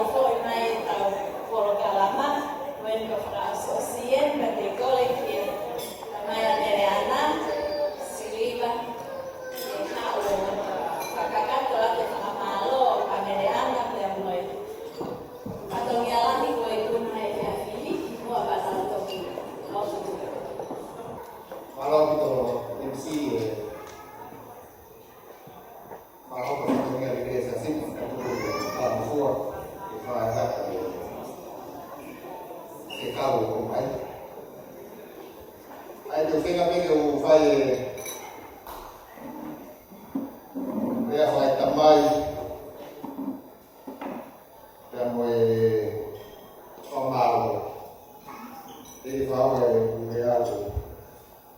Foʻi mai ʻetau polokalama, when ko fakaʻosiʻosi eni, pea te u kole ki he tamai ʻa Meleana Siliva, ʻe haʻu ʻo fakakakato atu e fakamālō ʻa Meleana pea mo e fatongia lahi ko e tuna he efiafi ni, kimuʻa pea tau toki lotu. Mālō ʻaupito, M C, ē. Mālō ʻaupito, fatongia lelei ʻa e siasi, ka tuku e fakamālō ke fai atu e fekau ʻoku mai. ʻAi, te u feinga pē ke u fai e lea fakatamai pea mo e fakamālō. Te u fai e lea ʻo e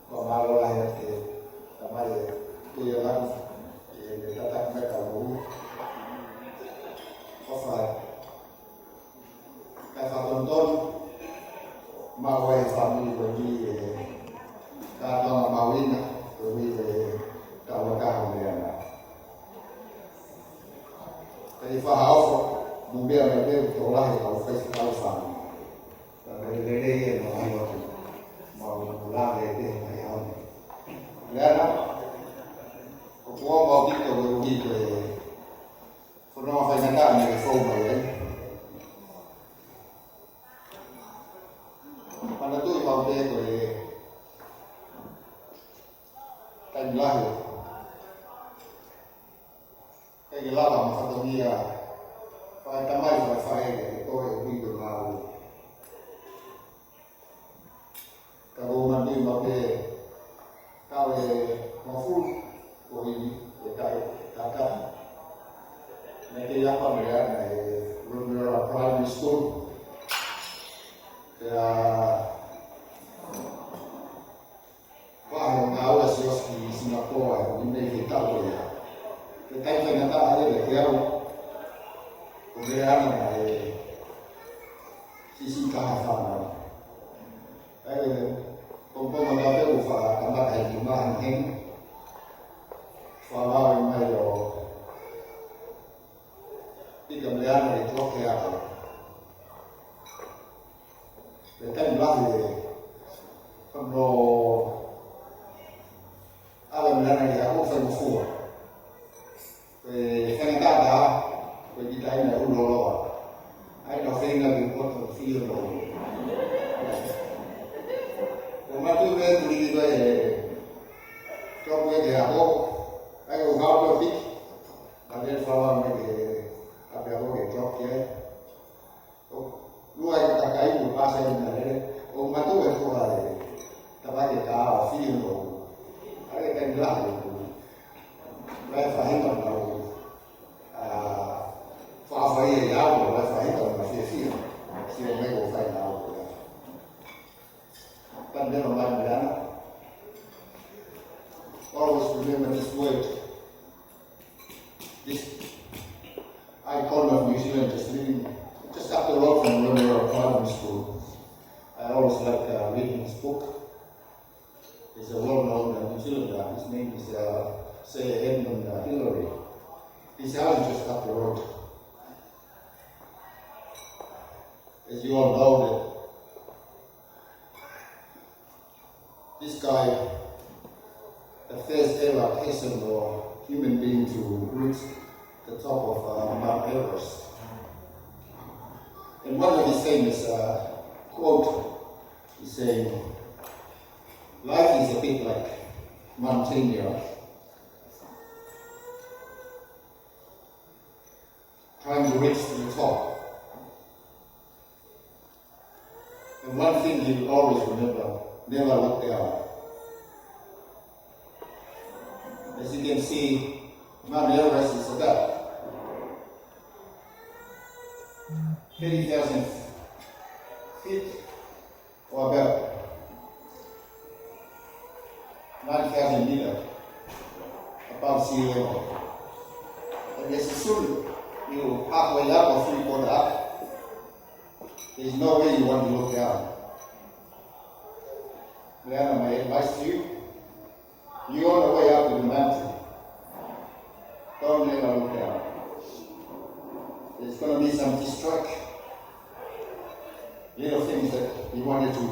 fakamālō lahi atu ki he Tamai ʻoku ʻi he langi, ʻi he tataki mai ka mou. ʻOfa, kae fakatonutonu maʻu ai e fāmili ko eni e kātoanga mahuʻinga ko eni ʻi he tauʻatāina ʻa Meleana. Kae fakaʻofoʻofa mo e meʻa mai pē ʻoku tokolahi kau faifekau fāmili. Ka ko e lelei ē, mau ʻai atu. Mau lave pē mai au. Meleana, ʻoku ou ʻaupito koeʻuhi ko e fononga faingataʻa naʻe fou mai ai. Manatuʻi maʻu pē ko e taimi lahi ʻikai ke lava mo fatongia fakatamai fakafaʻē ke toe ʻuhi ko e maau. Ka ʻoku ou manatuʻi maʻu pē taʻu ʻe hongofulu ko eni, ʻe taʻu ʻe taha. Naʻe kei ʻapa Meleana ʻi he Remuera Primary School. Pea vahe ʻo ngāue ʻa Siosi ki Singapore, ʻi he meimei taʻu ko ia. Ko e taimi faingataʻa ia kiate au, ko Meleana naʻe siʻisiʻi taha e fānau. ʻAi, ko e pongipongi ʻo e taʻu pē ʻoku fakakamata ai e kiʻi maha ni heni. Fakavave mai ʻo pika Meleana ke tuʻu ki he ako. Pea taimi lahi ē, ko hono ʻave ʻa Meleana ki he ako faingofua. Ko e faingataʻa, ko e kiʻi taʻahine ʻulu loloa. ʻAi, naʻe feinga ke u poto fio loloa. ʻOku ou manatuʻi pē tuli ki ko e drop ē ki he ako. ʻAi, ʻoku ou hao pē ʻo piki. Ka te fala mai ke ʻave ako ke drop ki ai. ʻO lua e kakai ʻoku pasi ai na lele, ʻoku mātuʻa e fua e tapa ke ka awa fio no. ʻAi, e taimi lahi ʻoku lahi e faʻahinga ʻoku, ā, faʻa fai ai au, lahi e faʻahinga ʻoku fiefia. Sio mai ʻoku fai na au ko ia. But never mind, Meleana. Always remember this word. This icon of New Zealand, just living just up the road from Remuera Primary School. I always like, uh, reading his book. He's a well-known, uh, New Zealander. His name is, uh, Sir Edmund, uh, Hillary. His house is just up the road. As you all know, that this guy, the first ever person or human being to reach the top of, uh, Mount Everest. And one of his famous, uh, quote is saying, "Life is a bit like mountaineer trying to reach to the top." And one thing he will always remember, never look down. As you can see, Mount Everest is about thirty thousand feet, or about nine thousand meter above sea level. And as soon you halfway up or three quarter up, there's no way you want to look down. Meleana, my advice to you, you're on the way up to the mountain. Don't ever look down. There's There's going to be some distract. Little things that you wanted to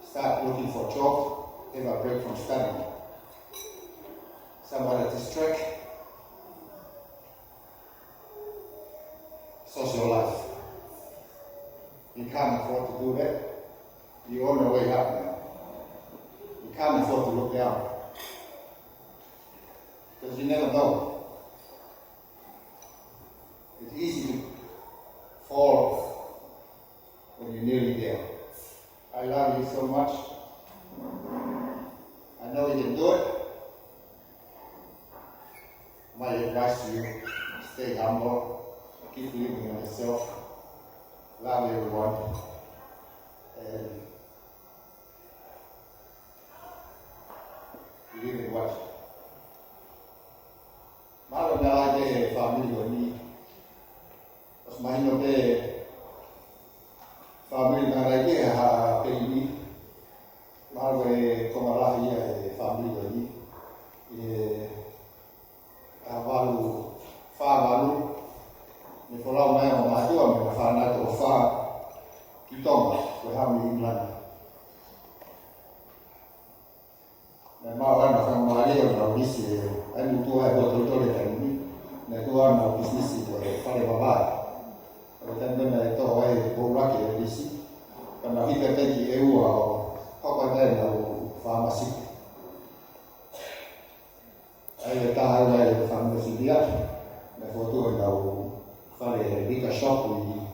start looking for a job, take a break from studying. Some other distract, social life. You can't afford to do that. You're on the way up now. You can't afford to look down. Because you never know. It's easy to fall when you're nearly there. I love you so much. I know you can do it. My advice to you, stay humble, keep believing in yourself, love everyone, and believe in what. Mahalo naʻe ʻi ai e fāmili ko eni. ʻOsi mahino pē fāmili naʻe ʻi ai ha peini. Mahalo ko e konga lahi ia e fāmili ko eni. ʻI he taha valu fā valu, ne folau mai ʻa e mātuʻa mei he fānau toko fā ki Tonga, ko e hā mei England. Naʻe maʻu ʻa e faingamālie ʻo nau lisi ʻa e motuʻa ʻe ua tolitoli he taimi ni. Naʻe tuʻu ʻenau business ko e fale vavae. Ko e taimi naʻe toʻo ai e poulaki e lisi. Ka nau hiki pē ki ʻEua ʻo hoko atu ʻenau fāmasi. ʻA ia ko e taha ia e fāmili Silia, naʻe fokotuʻu ʻenau fale liquor shop ʻi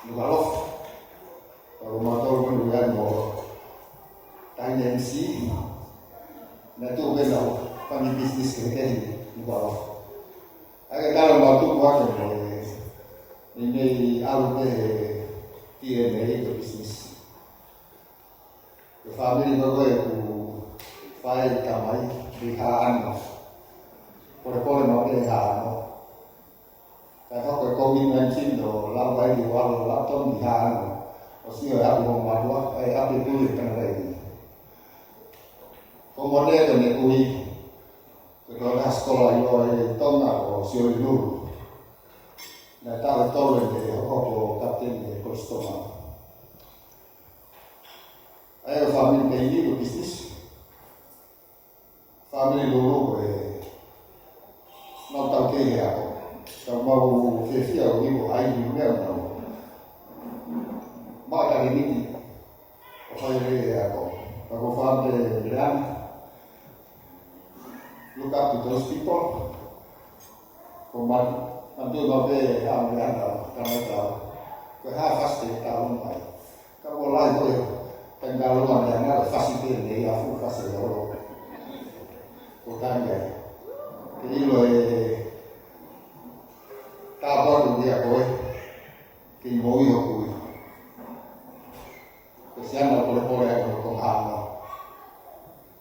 Nukuʻalofa. Ka ko mautolu ko eni ʻa e mo Taina M C, naʻe tuʻu pē ʻenau fāmili business kehekehe ʻi Nukuʻalofa. ʻA ia ko e talu ʻemau tupu hake mo e, ʻi he meʻa ʻalu pē he D N A ko e business. Ko e fāmili ko ē ʻoku fai e tamai mei Haʻano. Polepole maʻu pē ʻi Haʻano. Kae hoko e COVID nineteen ʻo lava ai ke ʻalu ʻo lava tonu ʻi Haʻano. ʻO sio ʻe haʻu hono mātuʻa, ʻe ʻapi e kui ʻe Kanata ʻi. Ko Mone ko ʻene kui, ko e tokotaha sikola ʻi loto ʻi Tonga ko Sioli Lulu. Naʻe taʻu ʻe tolu ʻene hoko ko e kapiteni ʻi he Kolisi Tonga. ʻA ia ko e fāmili peini ko e business. Fāmili Lulu ko e mau taukei he ako. Ka mau fiefia ʻo ʻilo ai ni meʻa mau. Mau taʻe miti ʻo fai lelei he ako. Ka ko e fāmili Leana, look up to those people. Ko e man, man tu no pe ha Leana, ka mai ka. Ko e hā e fasi te tau mai. Ka ko e lahi ko e, ka ngalo ma Leana, ko e fasi pē ʻene ʻi ai e fuʻu fasi ʻo e ʻolo. Ko e taimi ai. Ke ʻilo e tāpuaki ʻoku ʻi ai ko ē, ke moʻui hoku kui. Ko Siana ʻoku polepole ai ko e konga Haʻano.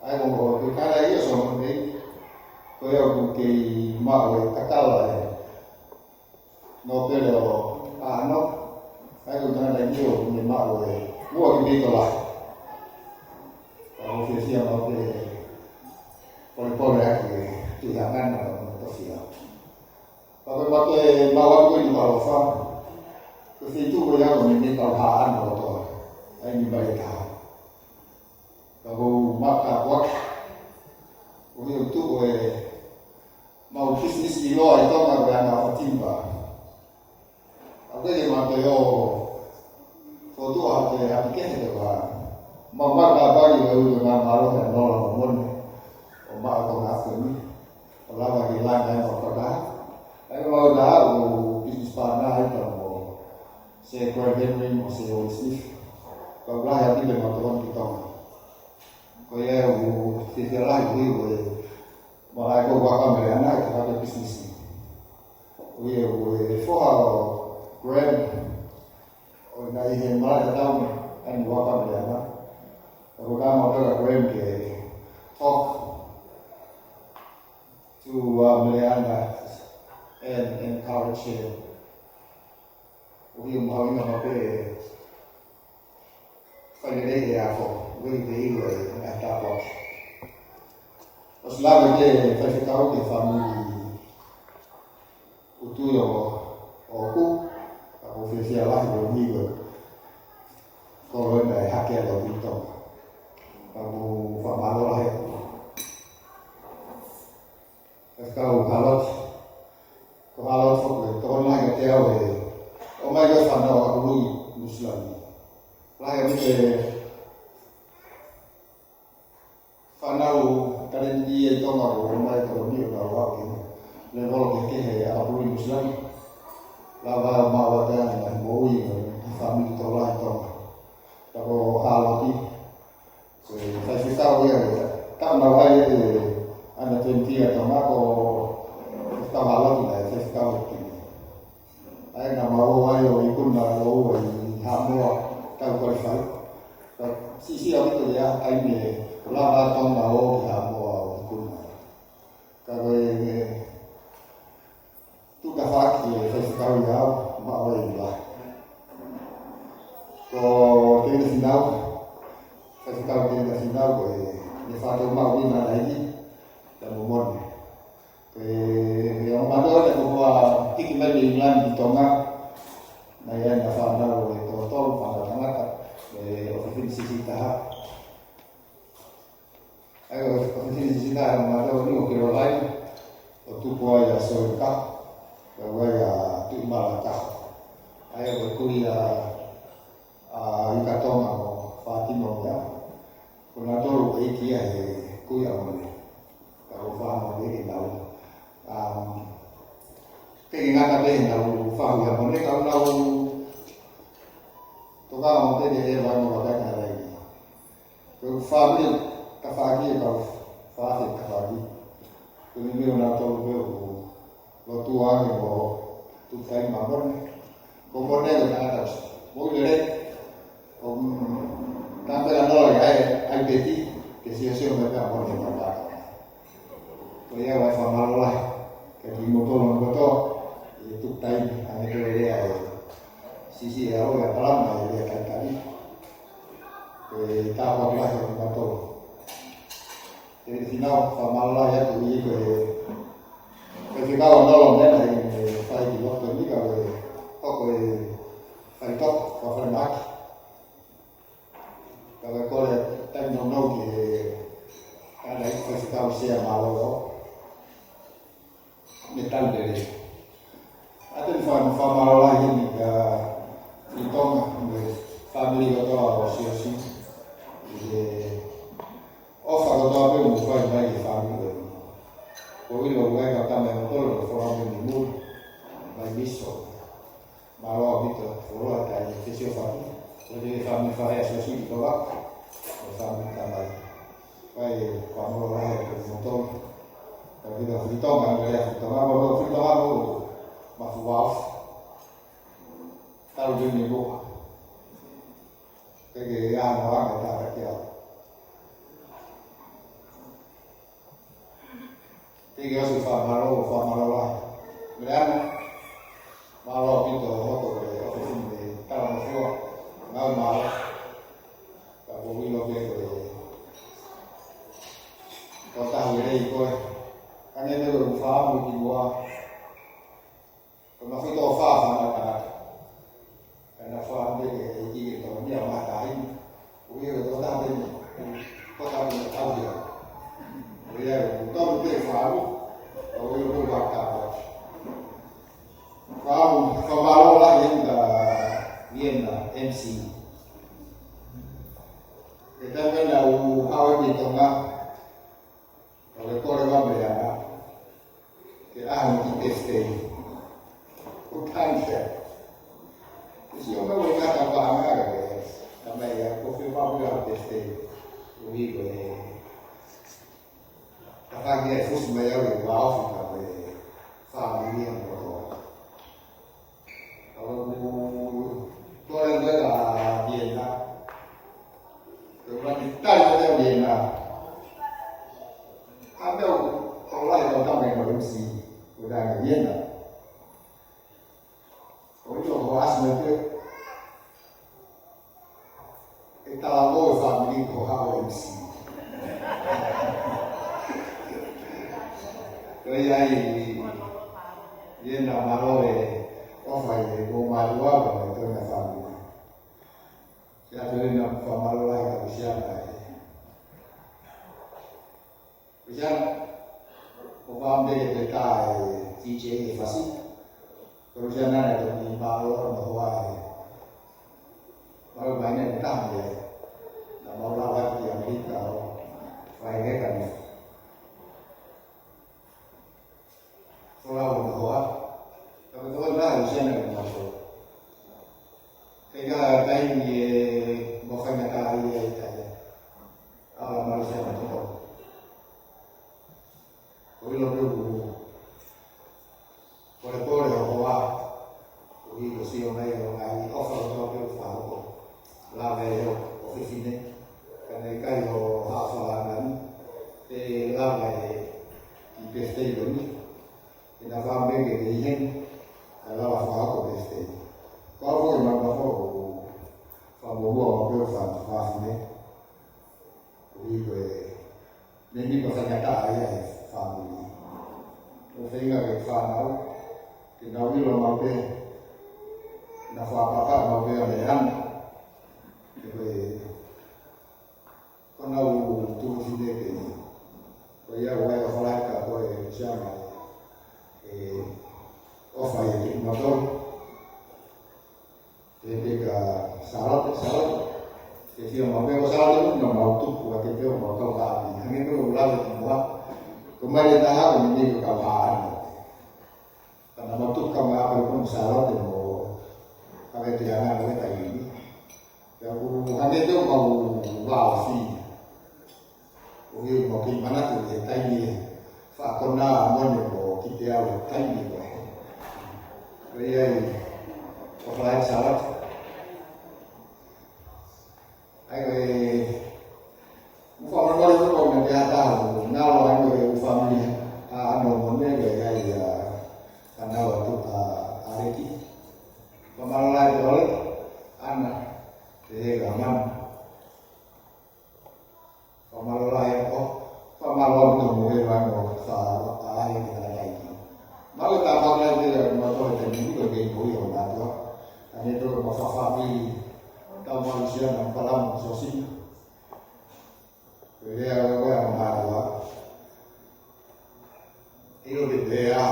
ʻA ia ko e, ko e kala ia so mo nei, ko ia ʻoku kei maʻu e takala e Nōpele ʻo Haʻano, ʻa ia ko e tangata ia ʻoku ne maʻu e ua ki he pito lahi. Ka ʻoku fiefia maʻu pē polepole ʻaki e tuʻi hangana ʻo Nōpele. Ka ko e mate mau aku ʻi Nukuʻalofa, ko e feituʻu ko ia ʻoku ne ne kau Haʻano ʻo toa, ʻa ia ni mai e taha. Ka ko e maka kuak, ʻoku ʻi ai e tuʻu ʻemau business ʻi loa ʻi Tonga ko e anga fatimba. ʻA ia ko e mate ʻo fokotuʻu ʻa e hapi kehe te wa. Mau maka pagi ʻo ʻi ai e ngaahi mālohi ʻa Nola mo Mone. ʻO maʻu ko e ngaahi feni. ʻO lava ke langa ʻemau kaka. ʻA ia mau ʻa e business partner ʻa ia mo Sir Graham Henry mo Sir Owen Smith. Kau lahi ʻa e pile mau tokoni ki Tonga. Ko ia ʻoku fiefia lahi ʻi he ʻoku ʻi ai e, ma ai ko e waka mele ana, ʻi he kaka business ni. ʻOku ʻi ai e foha ʻo Graham, ʻoku ʻi ai he malanga tau mo ʻene waka mele ana. ʻOku kama pela Graham ke talk to, uh, Meleana and encourage her. ʻOku ʻi ai e mahuʻinga maʻu pē fai lelei e ako, ʻoku ʻi ai e ʻilo e ngaahi tāpuaki. ʻOsi lava ke fai fekau ki he fāmili ʻUtuioʻo, ʻoku, ka ʻoku fiefia lahi ʻo hiko. Ko e meʻa ʻe hake atu ki Tonga. Ka ʻoku fakamālō lahi atu. Faifekau Hāloti. Ko Hāloti foki, tokoni lahi kiate au he ʻomai ko e fānau ʻa Lui Nuʻusila ni. Lahi ʻa e fānau talēniti ʻi Tonga ʻoku ʻomai tokoni ʻo nau ʻalu ki he lēvolo kehekehe ʻa Lui Nuʻusila ni. Lava ʻo maʻu atu ʻa e moʻui ʻo e fāmili tokolahi ʻi Tonga. Ka ko Hāloti, ko e faifekau ia, ka nau ʻai e under twenty ʻa Tonga ko Faifekau Hāloti naʻe faifekau ʻi Tonga. ʻA ia naʻa mau ō ai ʻo ikuna ʻo ʻi Haʻamoa tau qualify. Ka siʻisiʻi ʻaupito ia, ʻa ia ne lava ʻa Tonga ʻo ʻi Haʻamoa ʻo ikuna. Ka ko e, e, tuʻu tafaʻaki e faifekau ia au, maʻu ai e lahi. Ko Tevita Finau, faifekau Tevita Finau, ko e, ne fātau maʻu ʻi Nanaiki, ta mo mone. Ko e, e ongo mātuʻa ko ʻene hiki mai mei ʻIngilani ki Tonga, naʻe ʻi ai ʻena fānau ʻe toko tolu, fānau tangata, e ʻofefine siʻisiʻi taha. ʻA ia ko e ʻofefine siʻisiʻi taha ʻo e ongo mātuʻa ni ko Caroline, ʻo tupu ai ʻa Soika, ka ʻoku ʻi ai ʻa Tuʻimala taha. ʻA ia ko e kui ʻa, ʻa Ika Tonga mo Fātima mo ia. Ko nautolu ʻe ʻi ai e kui ʻa mone. Ka ʻoku faʻa mole ke nau. Um, ke ke ngata pē nau fahu ia mone ka nau toka mo te ke e vai mo vakai ka rai. Ko e fāmili tafaʻaki e kau fāmili tafaʻaki. Ko e meʻa nautolu pē ʻoku lotu ake mo tuʻu taimi maʻa mone. Ko mone ko e tangata ʻosi. Mo i lele. ʻO, mm, tāpela noa e ai, ai peti, ke siosio mai pē ʻa mone mo paka. Ko ia ʻoku ou fakamālō lahi. Kiate kimoutolu kotoa, ʻi he tuʻu taimi, ʻa e meʻa ko e lea ʻa e siʻisiʻi ʻa e ʻOtua palama e lea Talitali. Ko e tāpuaki lahi kiate kimoutolu. Tevita Finau, fakamālō lahi atu ʻi he ko e, ko e faifekau ʻa Nolo Mena ʻi he fai ki loto ni ka ko e, ko e faitoko, ko e falemahaki. Ka ko e kole taimi nounou ki he, ʻa e faifekau Sea Mālōlō. Mei Taupele. ʻA ia te u fakamālō lahi eni kia Fitonga, mo e fāmili kotoa ʻo Siosiua. ʻI he ʻofa kotoa pē ʻoku mou fai mai ki he fāmili ko eni. Ko e ʻilo ʻoku ʻi ai e kau tama ʻe tolu ʻoku folau mei muli, mai Miso. Mālō ʻaupito, folau atu ʻi he Siosiua. Ko e fāmili faʻē ʻa Siosiua ʻi Tonga, ko e fāmili tamai. Kae fakamālō lahi atu kimoutolu. Ka kita Fitonga, ka kita Fitonga, mo Fitonga mo Mafuaofi. Tau tini mo. Ke ke ia no anga ta ka kia. Ke ke ʻosi fakamālō, fakamālō lahi. Meʻa ʻana, mālō ʻaupito hoʻo hoko ko e ʻofefine Talangofua, ngāue mālō. Ka ko e ʻilo pē ko e, ko e taha lelei koe. Ka ne te u faʻamu ki muʻa. Ko e mafuitō fā fānau tangata. Ka na fā pē ke ʻEiki ke tokoni ʻa e mataʻi. Ko ia ko e tokoni pē ni. Ko e tokoni ʻa ia. Ko ia ko e tokoni pē fānau. Ko ia ko e fānau. Fānau, fakamālō lahi eni kia Viena M C. Ko e taimi naʻa ku haʻu ki Tonga. ʻO ke kole wa mele ana. Ke ʻaho ni ki birthday. Ko tansia. Ke sio mai ʻo ngata wa anga ke. Tamai ia ko fē wa mele birthday. ʻO hiko e. Ka fai ke fusi mai au e wa ofi ka me. Fāmili mo. ʻO, ko e lea ʻa Viena. Ko e lea ʻa Viena. ʻA pē ʻo, ʻo lea ʻo tama ʻi he M C. Ko e lea ʻa Viena. ʻO ʻilo ko asi mai pē. ʻE tala mo e fāmili ko haʻo M C. Ko ia ai, Viena mālō e, ʻo ʻOfa ʻi he kuo mātuʻa mo e toenga fāmili. Siʻi ʻatu ʻena fakamālō lahi kia Lusiana ē. Lusiana, ʻofa pē ke te tā e D J e fasi. Ko Lusiana naʻe toki mālōlō hono hoa ē. Mālō mai ne taha ē. Naʻa mau lava ki ʻAmelika ʻo fai e kani. Folau hono hoa. Ka ko e lahi Lusiana ke mau fo. Ke ka taimi ʻe mau faingataʻaʻia ai. ʻAla mai Lusiana toko. Ko ʻilo pē ʻoku polepole hoʻo hoa, ʻoku ʻi he sio mai ʻo ngaahi ʻofa kotoa pē ʻoku fakahoko. Lava ʻe he ʻofefine, ka naʻe ʻikai ʻo haʻu fakaʻangani, ʻe lava ʻe he kiʻi birthday ko eni, ʻe na fāmili ke ke ʻi heni, kae lava fakahoko birthday. Ko au foki ʻoku ou maʻu ʻofa ʻoku fakamuʻomuʻa maʻu pē ʻoku fakaʻangani. ʻOku ʻi he meʻa ni ʻoku faingataʻa ia he fāmili. ʻOku feinga ke fānau, ke nau ʻilo maʻu pē, na fakapaʻapaʻa maʻu pē ʻa e meʻa ni. Ke ko e, ko nau tuʻu fine pē. Ko ia ʻoku ʻai ʻofa lahi kia koe Lusiana, ʻe ʻofa ʻiate kimoutolu. Pehē kia Sālote, Sālote. Ke fia maʻu pē ko Sālote, ʻoku nau mau tupu ʻa ke pē ʻo mau kau haʻapi. Hangē ko e ʻuluaki kimuʻa. Ko mai le taha ko ni ko kau haʻapi. Ka naʻa mau tupu kau haʻapi ko Sālote mo kau e te anga ko e taimi ni. Pea ʻoku hangē ko ʻemau vao fina. ʻOku ʻi ai ʻemau kiʻi manatu he taimi ʻe faʻa konā mo ne mo kiʻi te au he taimi ko ē. Ko ia ai, ʻofa lahi Sālote. ʻAi ko e, ʻoku fakamolemole ko e meʻa te ata, ngalo ai ko e ʻū fāmili ʻa ʻAno mo ne ko e ai ʻa, ʻa Nau atu ʻa ʻAleki. Fakamālō lahi ʻOleki, ʻAna, te he ka manu. Fakamālō lahi ʻo, fakamālō atu mo e ʻalu ʻo fai ʻa e ke tala kai. Mālō e tāpuaki lahi te la mo tō e te nini ko e kei mui ʻo mātuʻa. ʻA ne tō e ma fafāmili, tau malu sia na palamu sosina. Ko e lea ʻo e ʻa mātuʻa. ʻIlo ke te a,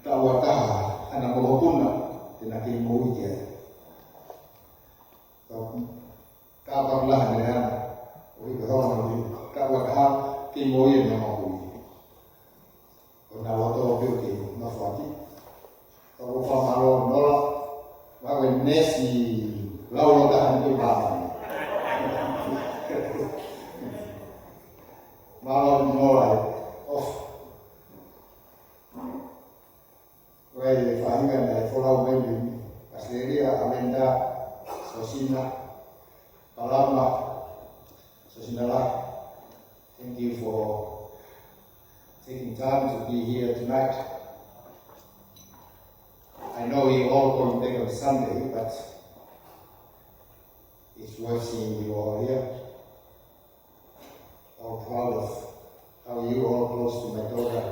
tau a taha, ʻana mo hopuna, te na kei mui ke. Tau Ka pa la ne ana, ʻo i ka hau na ni, ka ua ka ha, kei mo ia na mo kui. ʻO na loto o pio kei na fati. Ka ua fa malo nola, ma we nesi, lau lo ka han kui ba. Malo nola, off. Ko e faʻahinga naʻe folau mai mei ʻAositelēlia, ʻAmelika, Sosina, Palama, Sosina la. Thank you for taking time to be here tonight. I know you all going back on Sunday, but it's worth seeing you all here. How proud of how you all close to my daughter.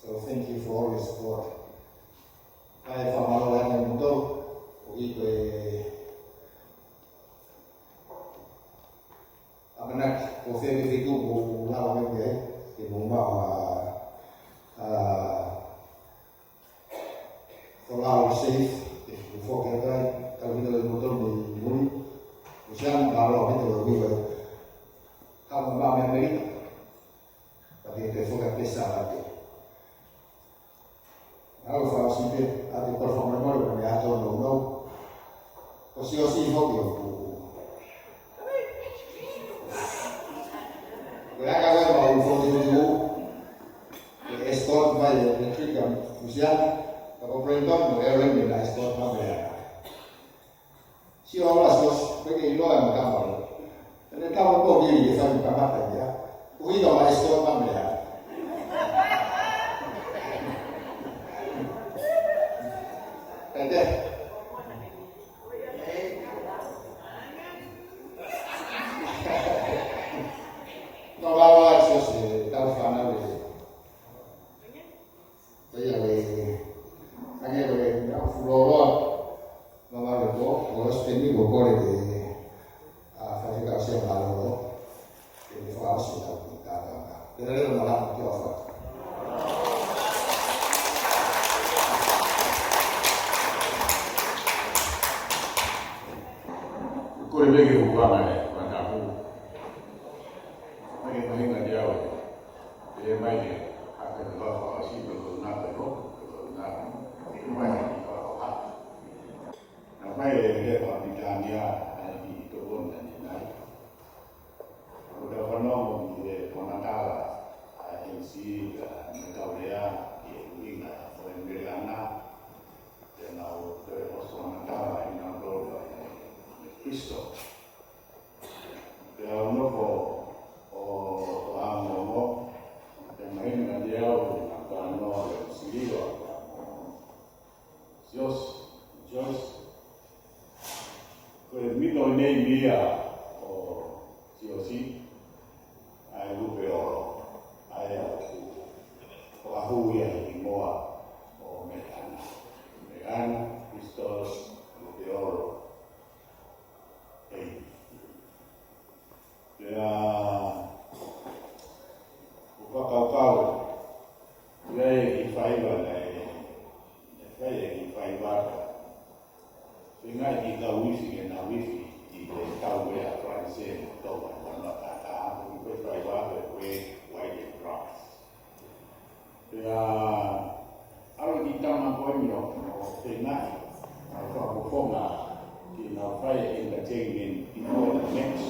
So thank you for all your support. Kae fakamālō lahi mo tau, ʻoku ʻi ko e ʻamanaki, ko fē ke fitu, ʻoku lava mai ke, ke mo ma, a, a, Folau safe, ʻe, ʻe foki atu ai, tau hita le moto ni mui. ʻO sia na mālō hita le uiwa. Hama mā me Amerika. Pati te foki a pesa ate. Au fa o si pe, ate kua fa mole mole, me ato no no. Ko si o si foki o ku. Ko e aka wai ma u foki o ku. ʻE escort mai e, e trika, Lusiana, ka ko Brandon, mo Aaron, ʻe na escort mai ʻa. Si o la sos, pe ke iloa mo kama. ʻE ne kama ko ni, ʻe fai mo kamata ia. Ko i ka ma escort mai ʻa. Ete. Ka la la sos, ʻe tau fana le. Ko ia le, Lolo, lala le ko, o Steni ko kole ke, a, fai ka sia lolo, ke ne fakaʻosi ʻetau kiʻi kākāka. Te lele malanga ki o fa. Ko e lege o kuanga e, kuanga tapu. Mai ke mahinga te au e. E mai ke, a ke te lau fakaʻosi, te lau nā te lau, te lau nā. Mai ke lau ha. Na mai e te pa pitania, ai ki to bon na ni nai. Ko te fanongo ki he konatala, a M C, a me kaulea, ki he uinga, ko e mele ana, te nau te oso konatala, i nau tolu, a Kristo. Pea ʻoku nofo ʻo, ʻo Amomo, te mahino na te au, na kanoa, e siliva, Joyce, Joyce. Ko e mino nei mia ʻo Joyce, ʻa e lupe olo, ʻa e au ku, ʻo ahu ia he hingoa ʻo Meana. Meana, Christos, lupe olo. Ei. Pea, ʻoku ou fakakaukau, ʻi ai e kiʻi faiva naʻe, naʻe fai e kiʻi faiva ka. Feinga e kiʻi kau ifi ke nau ifi, ʻi he tau ʻa Falanisē mo Tonga, ʻi he ʻaho ni ko e faiva ko e Great White Embrace. Pea, ʻalu e kiʻi tama ko eni ʻo, ʻo feingaʻi, ʻa e fakafofonga, ke nau fai e entertainment before the match.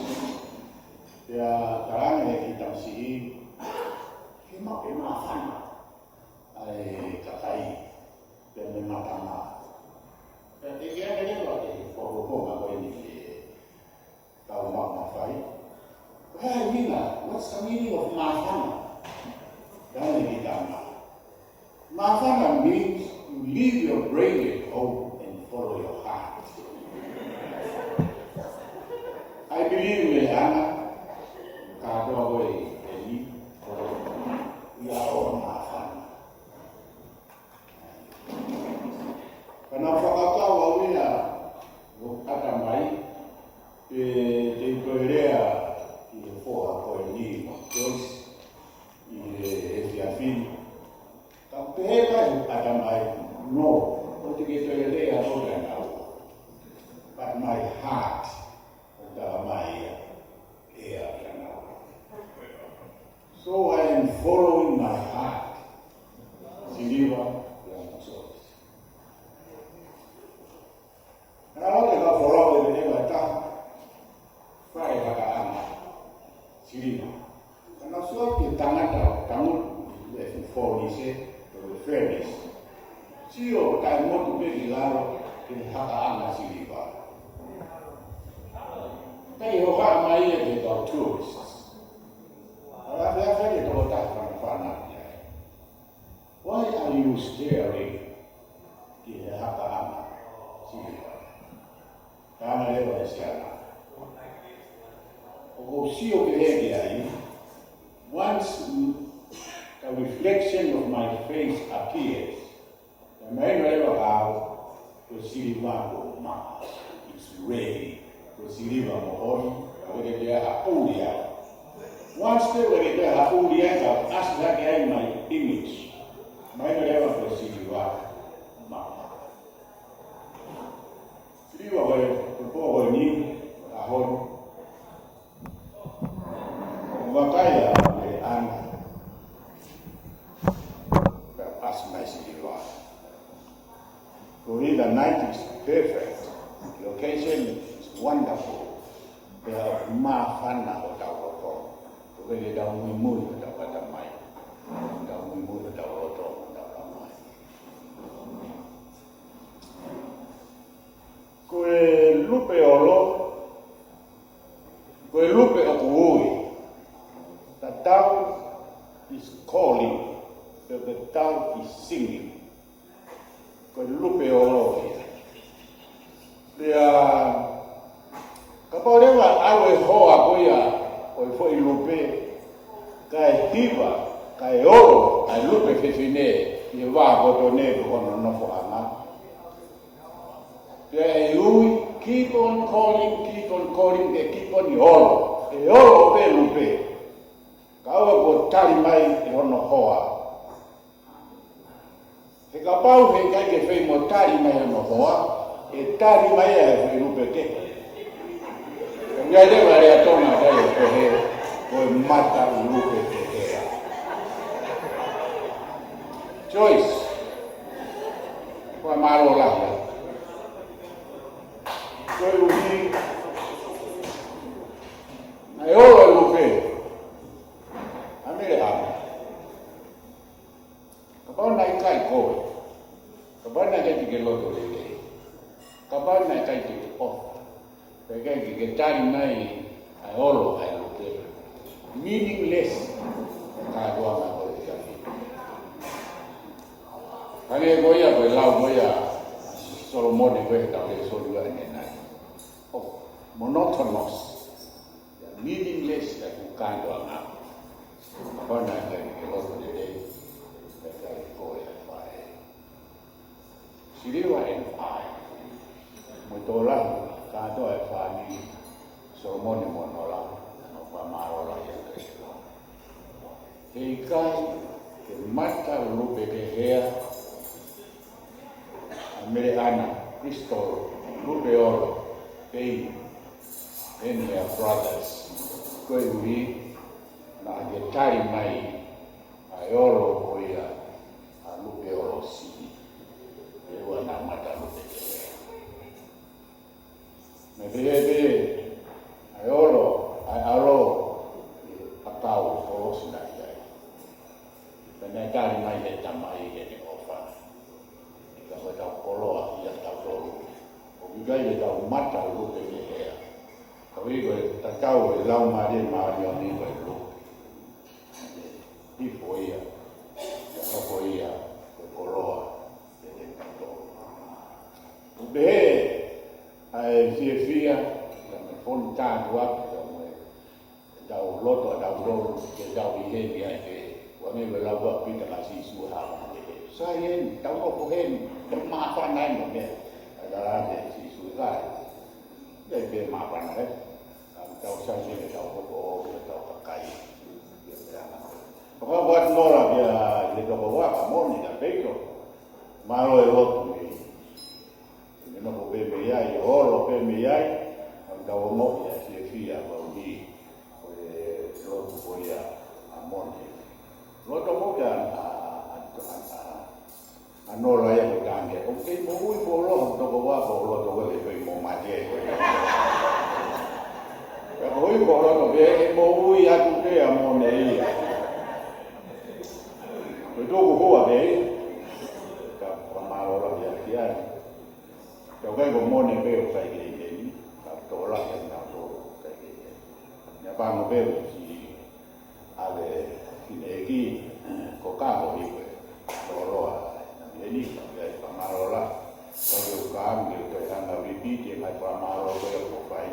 Pea, talaange ʻe he kiʻi tamasiʻi, ke ma, ke māfana ʻa e kakai, pea mei Matama. Pea, ʻeke ange leva ʻe he fakafofonga ko eni ke Tau ma, mafai. Ko e hā e meaning, what's the meaning of māfana? Talaange e kiʻi tama. Māfana means you leave your brain at home and follow your heart. I believe me, Ana, ka toa ko e, e ni, ia ʻo māfana. Ka naʻa ku fakakaukau au ia, ʻo ʻatamai, te, te u toe lea ki he foha ko eni mo Joyce, ʻi he, he efiafi ni. Ka pehē mai ʻatamai, no, ʻoua te ke toe lea ʻo lea nau. But my heart, ʻoku talamai ia, ʻe ia ia nau. So I am following my heart. Siliva, ia mo Joyce. Naʻa ku ʻosi ʻo follow e meʻa ʻe taha. Fai hakaʻanga. Siliva. Ka naʻa ku sio ki he tangata, tangutu, e Fōnise, ko e Fōnise. Sio, taʻemotu pē ki lalo, ki he hakaʻanga siliva. Pea ʻi hoʻo haʻu mai ia ki he kau tourists. ʻAlu ʻo fai e tokotaha fanafana ia. Why are you staring ki he hakaʻanga siliva? Talaange leva e siana. ʻOku ou sio pē ki ai. Once the reflection of my face appears, ʻe mahino leva kiate au, ko e siliva ko e maʻa. It's ready. Ko e siliva moʻoni, ka ʻoku ʻikai ke toe haʻu ia. Once ʻoku ʻikai ke toe haʻu ia, ka ʻasi hake ai my image. Mahino leva ko e siliva maʻa. Siliva ko e, ko e pō ko eni, ʻaho ni. Vakai ʻa e ana. That's my siliva. Ko e night is perfect. Location is wonderful. Pea māfana hotau loto. ʻOku ʻikai ke tau muimui hotau ʻatamai. Tau muimui hotau loto, hotau ʻatamai. Ko e lupe olo, ko e lupe ʻoku ui. The dove is calling, the, the dove is singing. Ko e lupe olo ia. Pea, kapau leva ʻalu e hoa ko ia ʻo e foʻi lupe, kae hiva, kae olo ʻa e lupe fefine ʻi he vā kotoa ʻo hono nofoʻanga. Pea ʻe ui, keep on calling, keep on calling, ʻe keep on olo. ʻE olo pē lupe. Kae ʻoua kuo tali mai ʻe hono hoa. He kapau heʻikai ke fai mo tali mai hono hoa, ʻe tali mai ʻe he foʻi lupe kehe. Ka ʻi ai leva e lea Tonga ʻoku pehē, ko e mata lupe kehe. Joyce, ko e mālō lahi. Koeʻuhi, naʻe olo e lupe. ʻAmele ʻa. Kapau naʻe ʻikai ko e. Kapau naʻe ʻikai ke ke loto lelei. Kapau naʻe ʻikai ke ke ʻofa. Pea ʻikai ke ke tali mai ʻa e olo ʻa e lupe. Meaningless. Kātoanga ko e ʻikai. Hangē ko ia ko e lau ko ia Solomone ko e tau le soli wa ne nai. Oh, monotonous. Ia meaningless ia ko e kātoanga. Kapau naʻe ʻikai ke ke loto lelei. Pea ʻikai ko e faʻē. Siliva ʻe faʻē. Mo e tō lahi, kātoa e fāmili, Solomone mo hono lau, ʻo fakamālō lahi ʻa e lau. Heʻikai ke mata lupe kehe ʻa Mele ʻAna, Crystal, lupe olo, pei, and her brothers. Koeʻuhi, naʻa ke tali mai, ʻa e olo ko ia, ʻa lupe olo siʻi. ʻE ua naʻa mata lupe kehe. Naʻe pehē pē, ʻa e olo, ʻa e ʻalo, ʻa e kau, ko ʻosi naʻe ʻi ai. Pea naʻe tali mai he tamai heʻene ʻofa. Ka ko e tau koloa ia tautolu. ʻOku ʻikai ke tau mata lupe kehe. Ka ui ko e tatau e lau mālie mālie ʻo ni ko e lupe. Hifo ia. Ia hoko ia, ko e koloa. Pehē, ʻa e fiefia, ia mo e fonu tātuaku, ia mo e tau loto ʻa tautolu, ke tau ʻi heni ai pē. Ua me ua lau ua Pita ka Sīsū ha mo te ke. Sai heni, tau nofo heni, tau māfana ai mo meʻa. ʻA e tala ʻe Sīsū ʻikai. Ia pē māfana ai. Ka tau sai heni, tau hoko ʻo, ia tau kakai. Ia pē ana. Paka ua nola ia, ia toko ua ka moni, ka peito. Mālō e lotu mei. Mena ko pē mei ai, olo pē mei ai, ʻa tau ongoʻi ʻa e fiefia ʻoku ʻi, ko e lotu ko ia ʻa Mone. Loto mo ke an, a, a, a, a, a nola ia ko tange. ʻOku kei moʻui ko loa, toko ua ko loto ko le kei mo mate ko ia. Ka ko ui ko loto ke moʻui atu pē ʻa Mone ia. Ko e toko hua pē, ka, ka mālō lahi ʻa ki ai. Ka ʻoku ʻikai ko Mone pē ʻoku ʻikai ke ʻi heni, ka tō lahi ʻa kinautolu ʻoku ʻikai ke ʻi heni. Naʻa pango pē ʻoku si ʻave ki ne eki, ko ka ko i koe, tō loa, naʻa ʻi heni, ka ʻi ai ka mālō lahi, ka ʻoku ka ange, ko e hanga repeat, e ngai ka mālō ko e ko fai,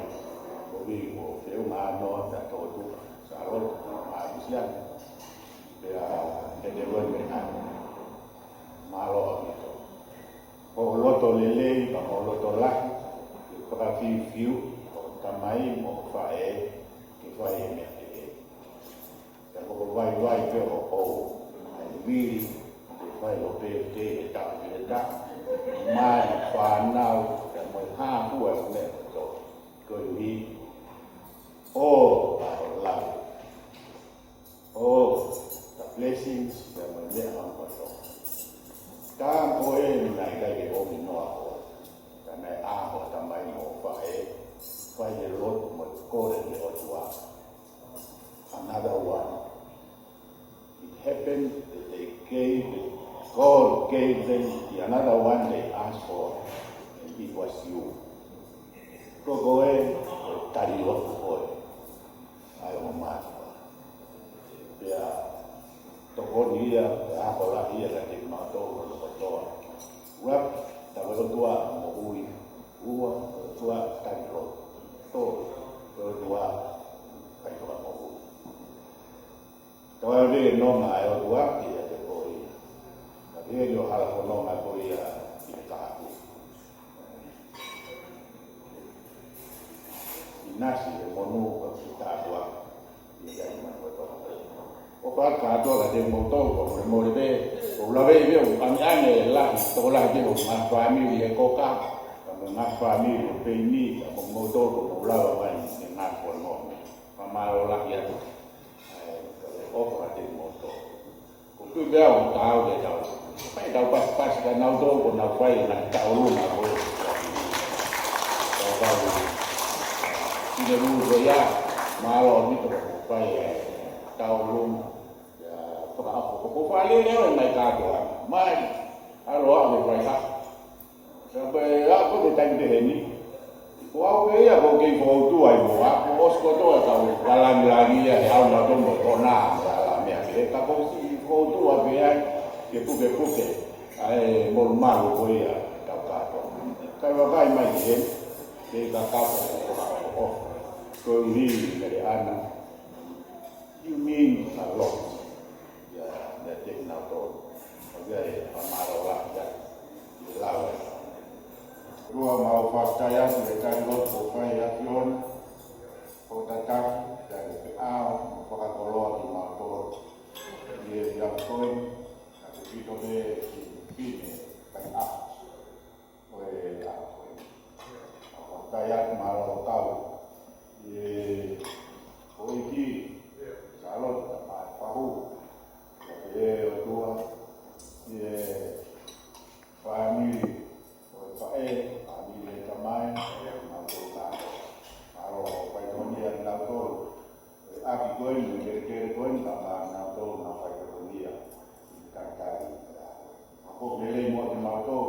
ko i ko feʻunga noa, ka tō tu, sa lo, ma isi ane, pea, ke te loi me ngai, mālō a mito. Ko e loto lelei, ka ko e loto lahi, ke fakafiufiu, ko e tamai mo e faʻē, ke fai e meʻa kehe. Ka ko e vaivai pē ʻo ʻou, ʻa e vili, ke fai ʻo pē ke he taʻu ke he taʻu. Mai, fānau, ka mo e hā hua e meʻa kotoa. Koeʻuhi, ʻo, ʻa e lau. Oh, the blessings that were there on the throne. Tā ko e naʻe ʻikai ke ʻomi noa ko. Tā naʻe ʻaho tamai mo faʻē. Fai e lotu mo e kole ki he ʻOtua. Another one. It happened that they gave it, God gave them the another one they asked for, and it was you. Ko koe, ko e tali lotu koe. ʻA e ʻo mātua. Pea tokoni ia, pea ako lahi ia ka te mautolu kotoa. Ua, tā ko e ʻOtua moʻui. Ua, ko e ʻOtua tali lotu. Tolu, ko e ʻOtua faitoʻo moʻui. Tau ʻave nonga ʻa e ʻOtua ki he ʻOtua. Ka ke ʻio hala ko nonga ko ia ki he kahaku. Nasi e monu ka ki tāpua. Ia ia i manu e toka. ʻOku ou kātoa kiate kimoutolu, ʻoku mole mole pē, ʻoku ou lave pē, ʻoku ʻange ʻange e lahi, tokolahi ke ʻoku ngaahi fāmili e koka, ka mo e ngaahi fāmili e peini, ka mo kimoutolu, ʻoku mou lava mai, e ngaahi kuanoa. Fakamālō lahi atu. ʻOku ou kātoa kimoutolu. Ko kui pea o tau ke tau. Fai tau pasipasi ka nau tō ko nau fai na tau luna ko. Tau tau. Ine mulu ko ia, mālō ni to ko fai tau luna. Ia, toka ako ko fai le leo e mai kātoa. Mai, alo a me fai ha. Sa pe a ko te taimi te heni. Ko au ke ia ko kei ko utu ai mo a ko os ko to ka u kalangilangi ia he au na to mo ko na mo ala me a ke ka ko si ko utu a pe ai ke puke puke ai mo malu ko ia tau ka to. Kai wa kai mai ke heni ke ka ka ko ko ko ko ni me le ana. You mean a lot. Ia, ia te nau tō. Ia, e, fakamālō lahi, ia, i lava. Lua mau fakataiaki, e tari lotu ko fai a Fiona. Ko tataki, ia, e, ao, fakakoloa ki mau tō. Ia, ia, koe, na te pito me, ki, pine, kai a. Ko e, a, ko e. Fakataiaki mālō kau. Ia, ko iki, Salota, mai pahu. Ia, ʻOtua, ia, fāmili, ko e faʻē, fāmili e tamai, ia, mau tō ka. Mālō, pai tō ni a nau tō. Ko e ʻaki ko eni, kelekele ko eni, ka ma nau tō, nau pai tō ni a. Tangata, ia. Ako lelei mo te mau tō.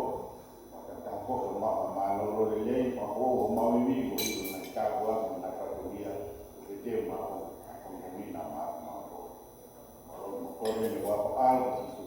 Maka ta ko ko ma ma lo lo lelei, ma ko o mau iwi ko i na ta ko a na ka ko ia, ko te te ma ko, ko ko ni na ma ma ko. Ma lo mo ko le ni wa ko a lo si